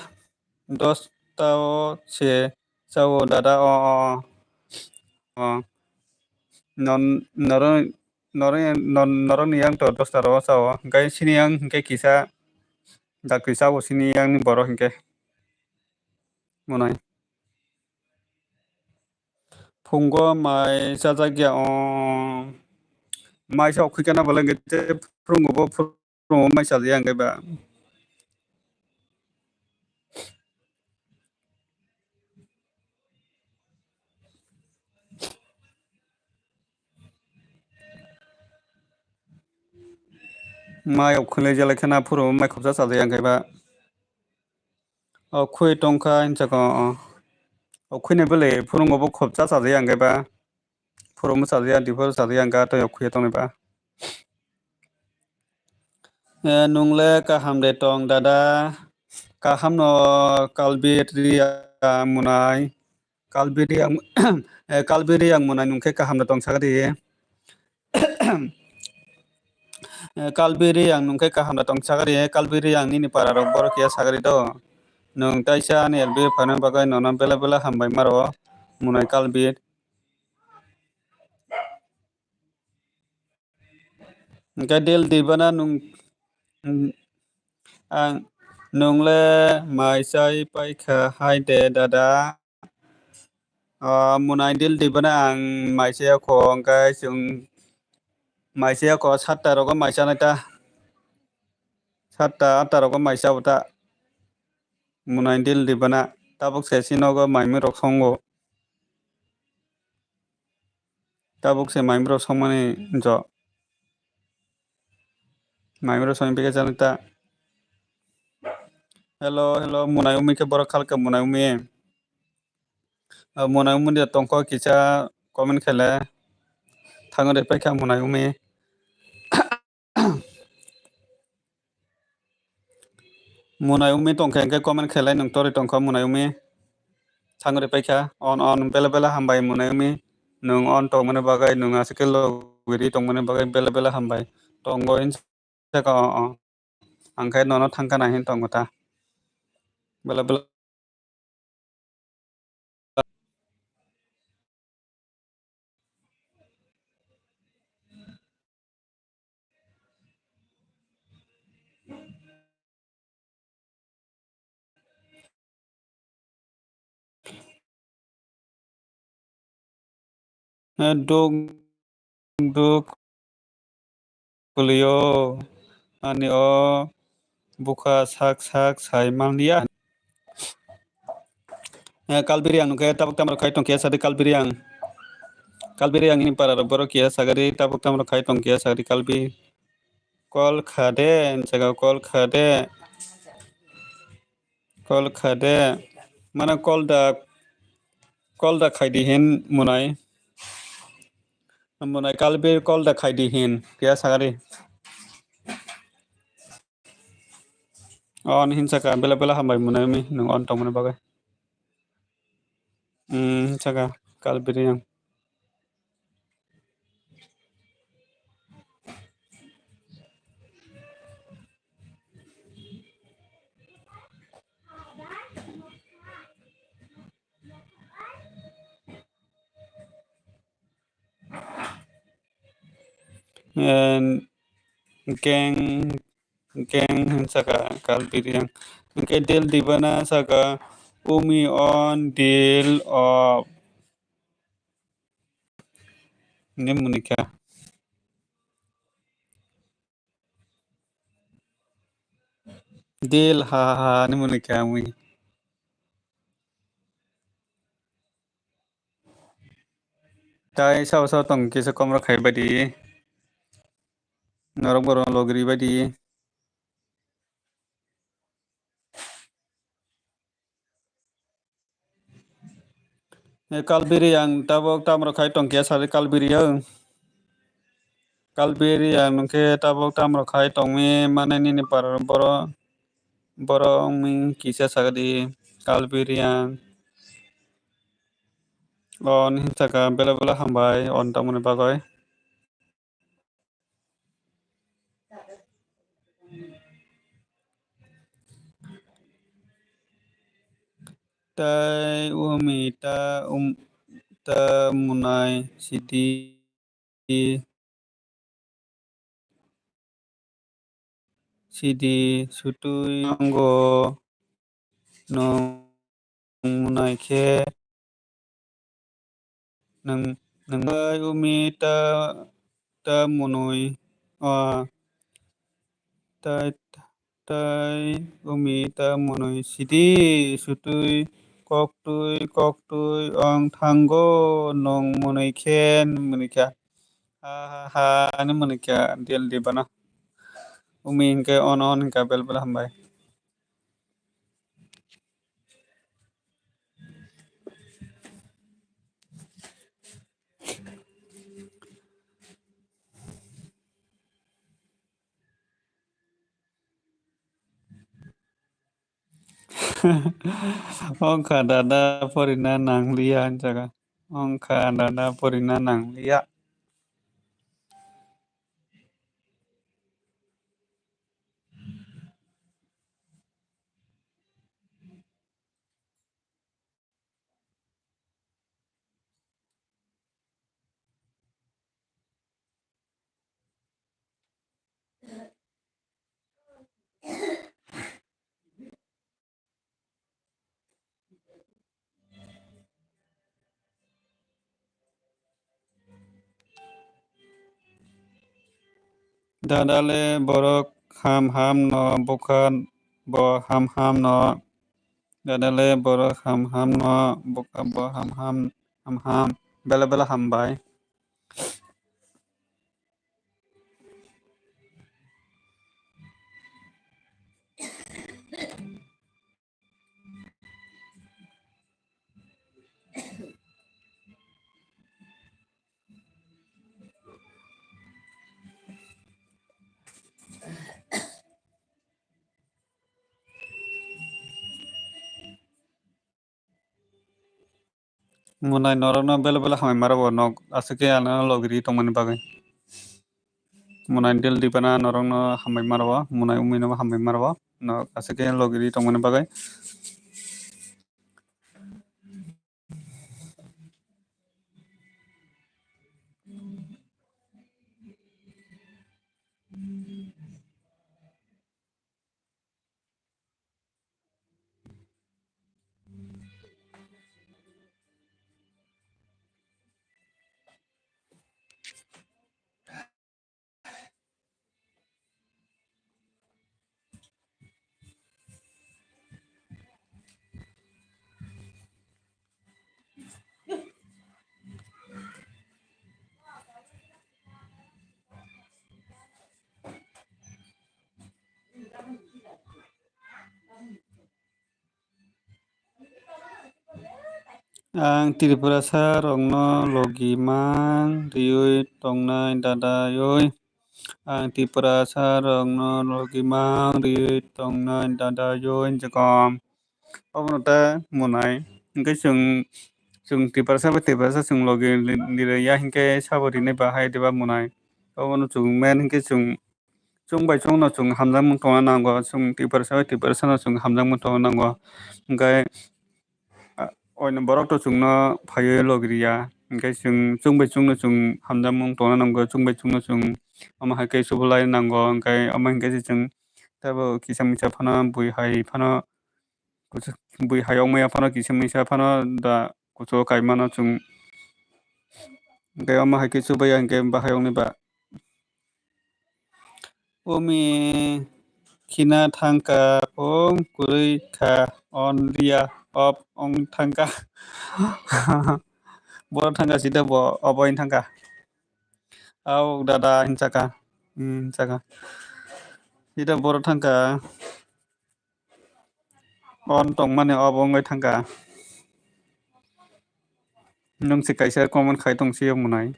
dosta o se chao dada, o, o, o. Non, norok, norok, non, norokni yang to dosta ro chao, hwnkhe sini yang hwnkhe kisa dakti chao sini yang ni borok hwnkhe. Monai. Phungo mai chajak ya, o. Mai sa okhwi kana bole hwnkhe phungo bo phungo mai chajak ya hwnkhe ba. Mai okhwile jele khena phuru mai khopsa chajak ya hwnkhe ba. Okhwi tongkha hinsa ko, o. Okhwini bwlwi phurungo bo khopsa chajak ya hwnkhe ba. Phuru mwchajak ya, diphuru chajak ya hwnkhe tei okhwi tongni ba. Eh, nungle kaham de tong dada. Kaham no kalbit riya munai. Kalbiri ang, eh, kalbiri ang monai nungkhe kaham da tong sagadi. Eh, kalbiri ang nungkhe kaham da tong sagadi, eh, kalbiri ang nini para rok borok ya sagadi do. Nung taisa ani L B phaina bagwi nono bela bela hambai maro monai kalbir. Hwnkhe Dil Dibana nung, ang, nungle mai chai paikha hai de dada. O, monai Dil Dibana ang mai chaya kho, hwnkhe chwng mai chaya kho, satta rogo mai chanai ta. Satta atta rogo mai chao ta. Monai Dil Dibana tabuk se si nogo mai mui rok songo. Tabuk se mai mui rok songmani jo. Mai mui rok songni bikhe chanai ta. Hello, hello, monai umi khe borok khalka monai umi. O monai umi de tongkho kisa comment khaile. Thango de paikha monai umi. Monai umi tongkha hwnkhe comment khailai nwng torwi tongkha monai umi. Thangri paikha on on bela bela hambai monai umi. Nwng on tongmani bagwi nwng aswk khe logiri tongmani bagwi bela bela hambai. Tongo hinsa ka o o. Ang khe nono thangkha nai hin tongo ta. Bela bela. Eh, dog duk kwlwio, ani o bwkha sak sak sai manliya. Eh, Kalbiri ang nungkhe tabuk tamo khai tongkhe sadi Kalbiri ang. Kalbiri ang ini para rok borok kiya sagadi tabuk tamo khai tongkhe sadi Kalbi. Kol khade, jaga kol khade. Kol khade. Mana kol da, kol da khaidi hin munai. Munai Kalbir kol da khaidi hin. Kiya sagadi. On hinsaka bela bela hambai munai mi nung on tongmani bagwi. Hmm, hinsaka Kalbiri yang. Geng, geng saka Kalbiri yang. Hingke Del Dibana saka umi on Del of. Ini munika. Del ha ha ni munika mui. Tai sao sao tong kisa komro khai badi. Norok borok logri badi. Kalbiri ang tabok tamro khai tongkhe sari Kalbiri ang. Kalbiri ang nungkhe tabok tamro khai tongmi mane nini para boro boro wngmi kisa sagadi Kalbiri ang. On hinsaka bela bela hambai on tongmani bagwi. Tai umi ta um ta munai sidi sidi sutui ango nung munai khe nung nung bai umi ta ta munui a tai tai umi ta munui sidi sutui koktui koktui ong thango nung munui khe munui kha ha ha ha ani munui kha Del Dibana umi hinkhe on on hinkha bel bel hambai. Ongkha dada porina nangliya hinjaga. Ongkha dada porina nangliya. Dada le borok ham ham no bwkha bo ham ham no. Dada le borok ham ham no bwkha bo ham ham ham ham. Bela bela hambai. Munai norokno bela bela hamai maro bo nok aswk khe ano logi ri tongmani bagwi. Munai Del Dibana norokno hambai maro bo, munai umui no hambai maro bo, nok aswk khe logi ri tongmani bagwi. Ang Tiprasa rokno logi mang riui tongnai dadayoi. Ang Tiprasa rokno logi mang riui tongnai dadayoi jekom. Obono ta munai. Hingke chwng, chwng Tiprasa bai Tiprasa chwng logi ni, ni ya hingke sabo rinai bahai deba munai. Obono chwng men hingke chwng chwng bai chwngno chwng hamjakmung tongna nango, chwng Tiprasa bai Tiprasano chwng hamjakmung tongna nango. Hingke, a, oino borok to chwngno phaiwi logriya. Hingke chwng, chwng bai chwngno chwng hamjakmung tongna nango, chwng bai chwngno chwng omo hai khe subolai nango. Hingke omo hingke se chwng teibo kisa misa phano bui hai phano kuchuk bui hayung maya phano kisa misa phano da kuchuk kaimano chwng. Hingke omo hai khe chubai ya hingke bahai wngni ba. Umi khina thangka, o kwrwi kha, on riya, op wng thangka. Boro thangka sida bo, op wng thangka. Au dada hinsaka, hinsaka. Sida boro thangka. On tongmani obo wngwi thangkha. Nwng se kaisa comment khai tong se munai.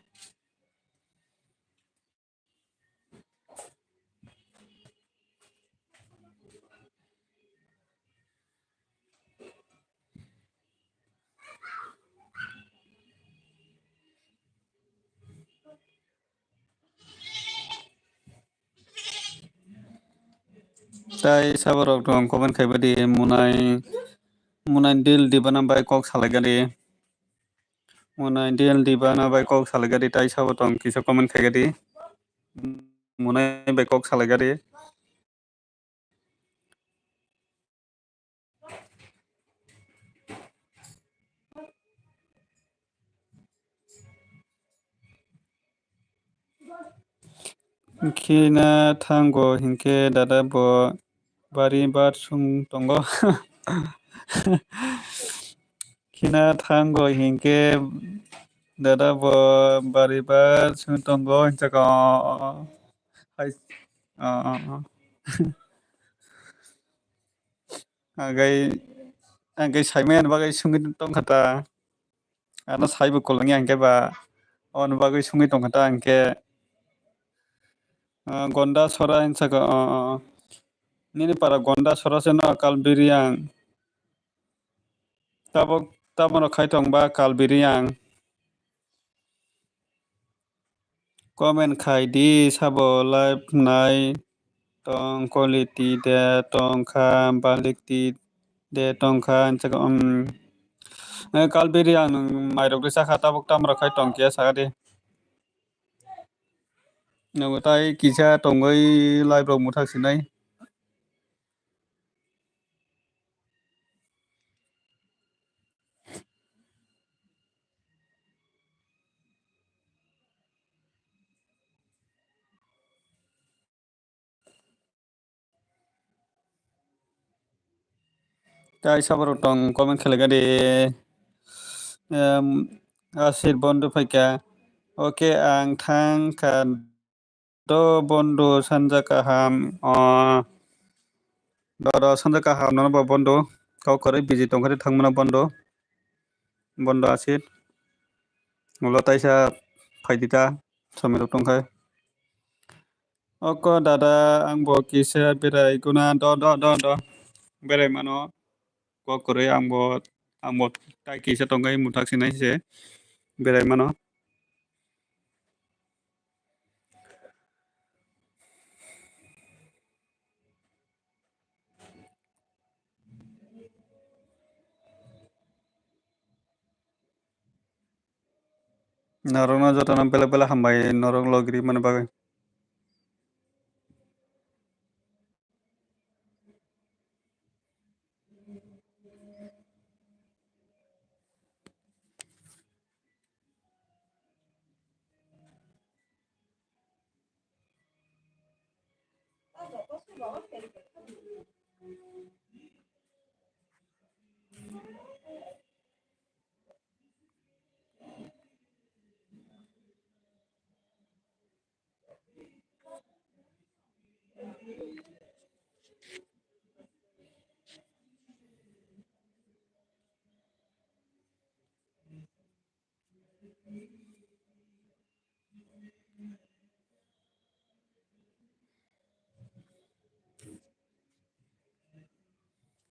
Tai saborok tong comment khaiba di, munai, munai deal dibana bai kok salai gadi. Munai deal dibana bai kok salai gadi, tai sabo tong kisa comment khai gadi. Munai bai kok salai gadi. Khina thango hinkhe dada bo bari bar sung tongo. Khina thango hinkhe dada bo bari bar sung tongo hinchakha. Hai, o, o, o. Agai, agai saimani bagwi sungwi tongkha ta. Ano saibo kwlwngya hinkhe ba, aboni bagwi sungwi tongkha ta hinkhe, ah, Gonda Sora hinsakha, ah, ah, ah. Nini para Gonda Sora se no Kalbiriyang. Tabok, tabokno khai tong ba Kalbiriyang. Comment khai di, sabo live nai tong, quality de tong kha, quality de tong kha, hinsakha, um, eh, Kalbiri ang nwng mairok de sakha, tabok tamrok khai tong kiya sakha de. Nwng tai kisa tongwi live rok muthak sinai. Tai saborok tong comment khlai gadi. Em, Asir Bondo phaikha. Oke, ang thang kha. Do bondo sanja kaham. O, do, do sanja kaham nono bo bondo. Kok kwrwi busy tongkha thangmano bondo. Bondo Asir. Ulo taisa phaidi ta, somoi rok tongkha. Oko dada, ang bo kisa berai guna, do, do, do, do. Berai mano. Kok kwrwi ang bo, ang bo tai kisa tongkha, muthak sinai se. Berai mano. Norokno jotono belai belai hambai norok logiri mani bagwi.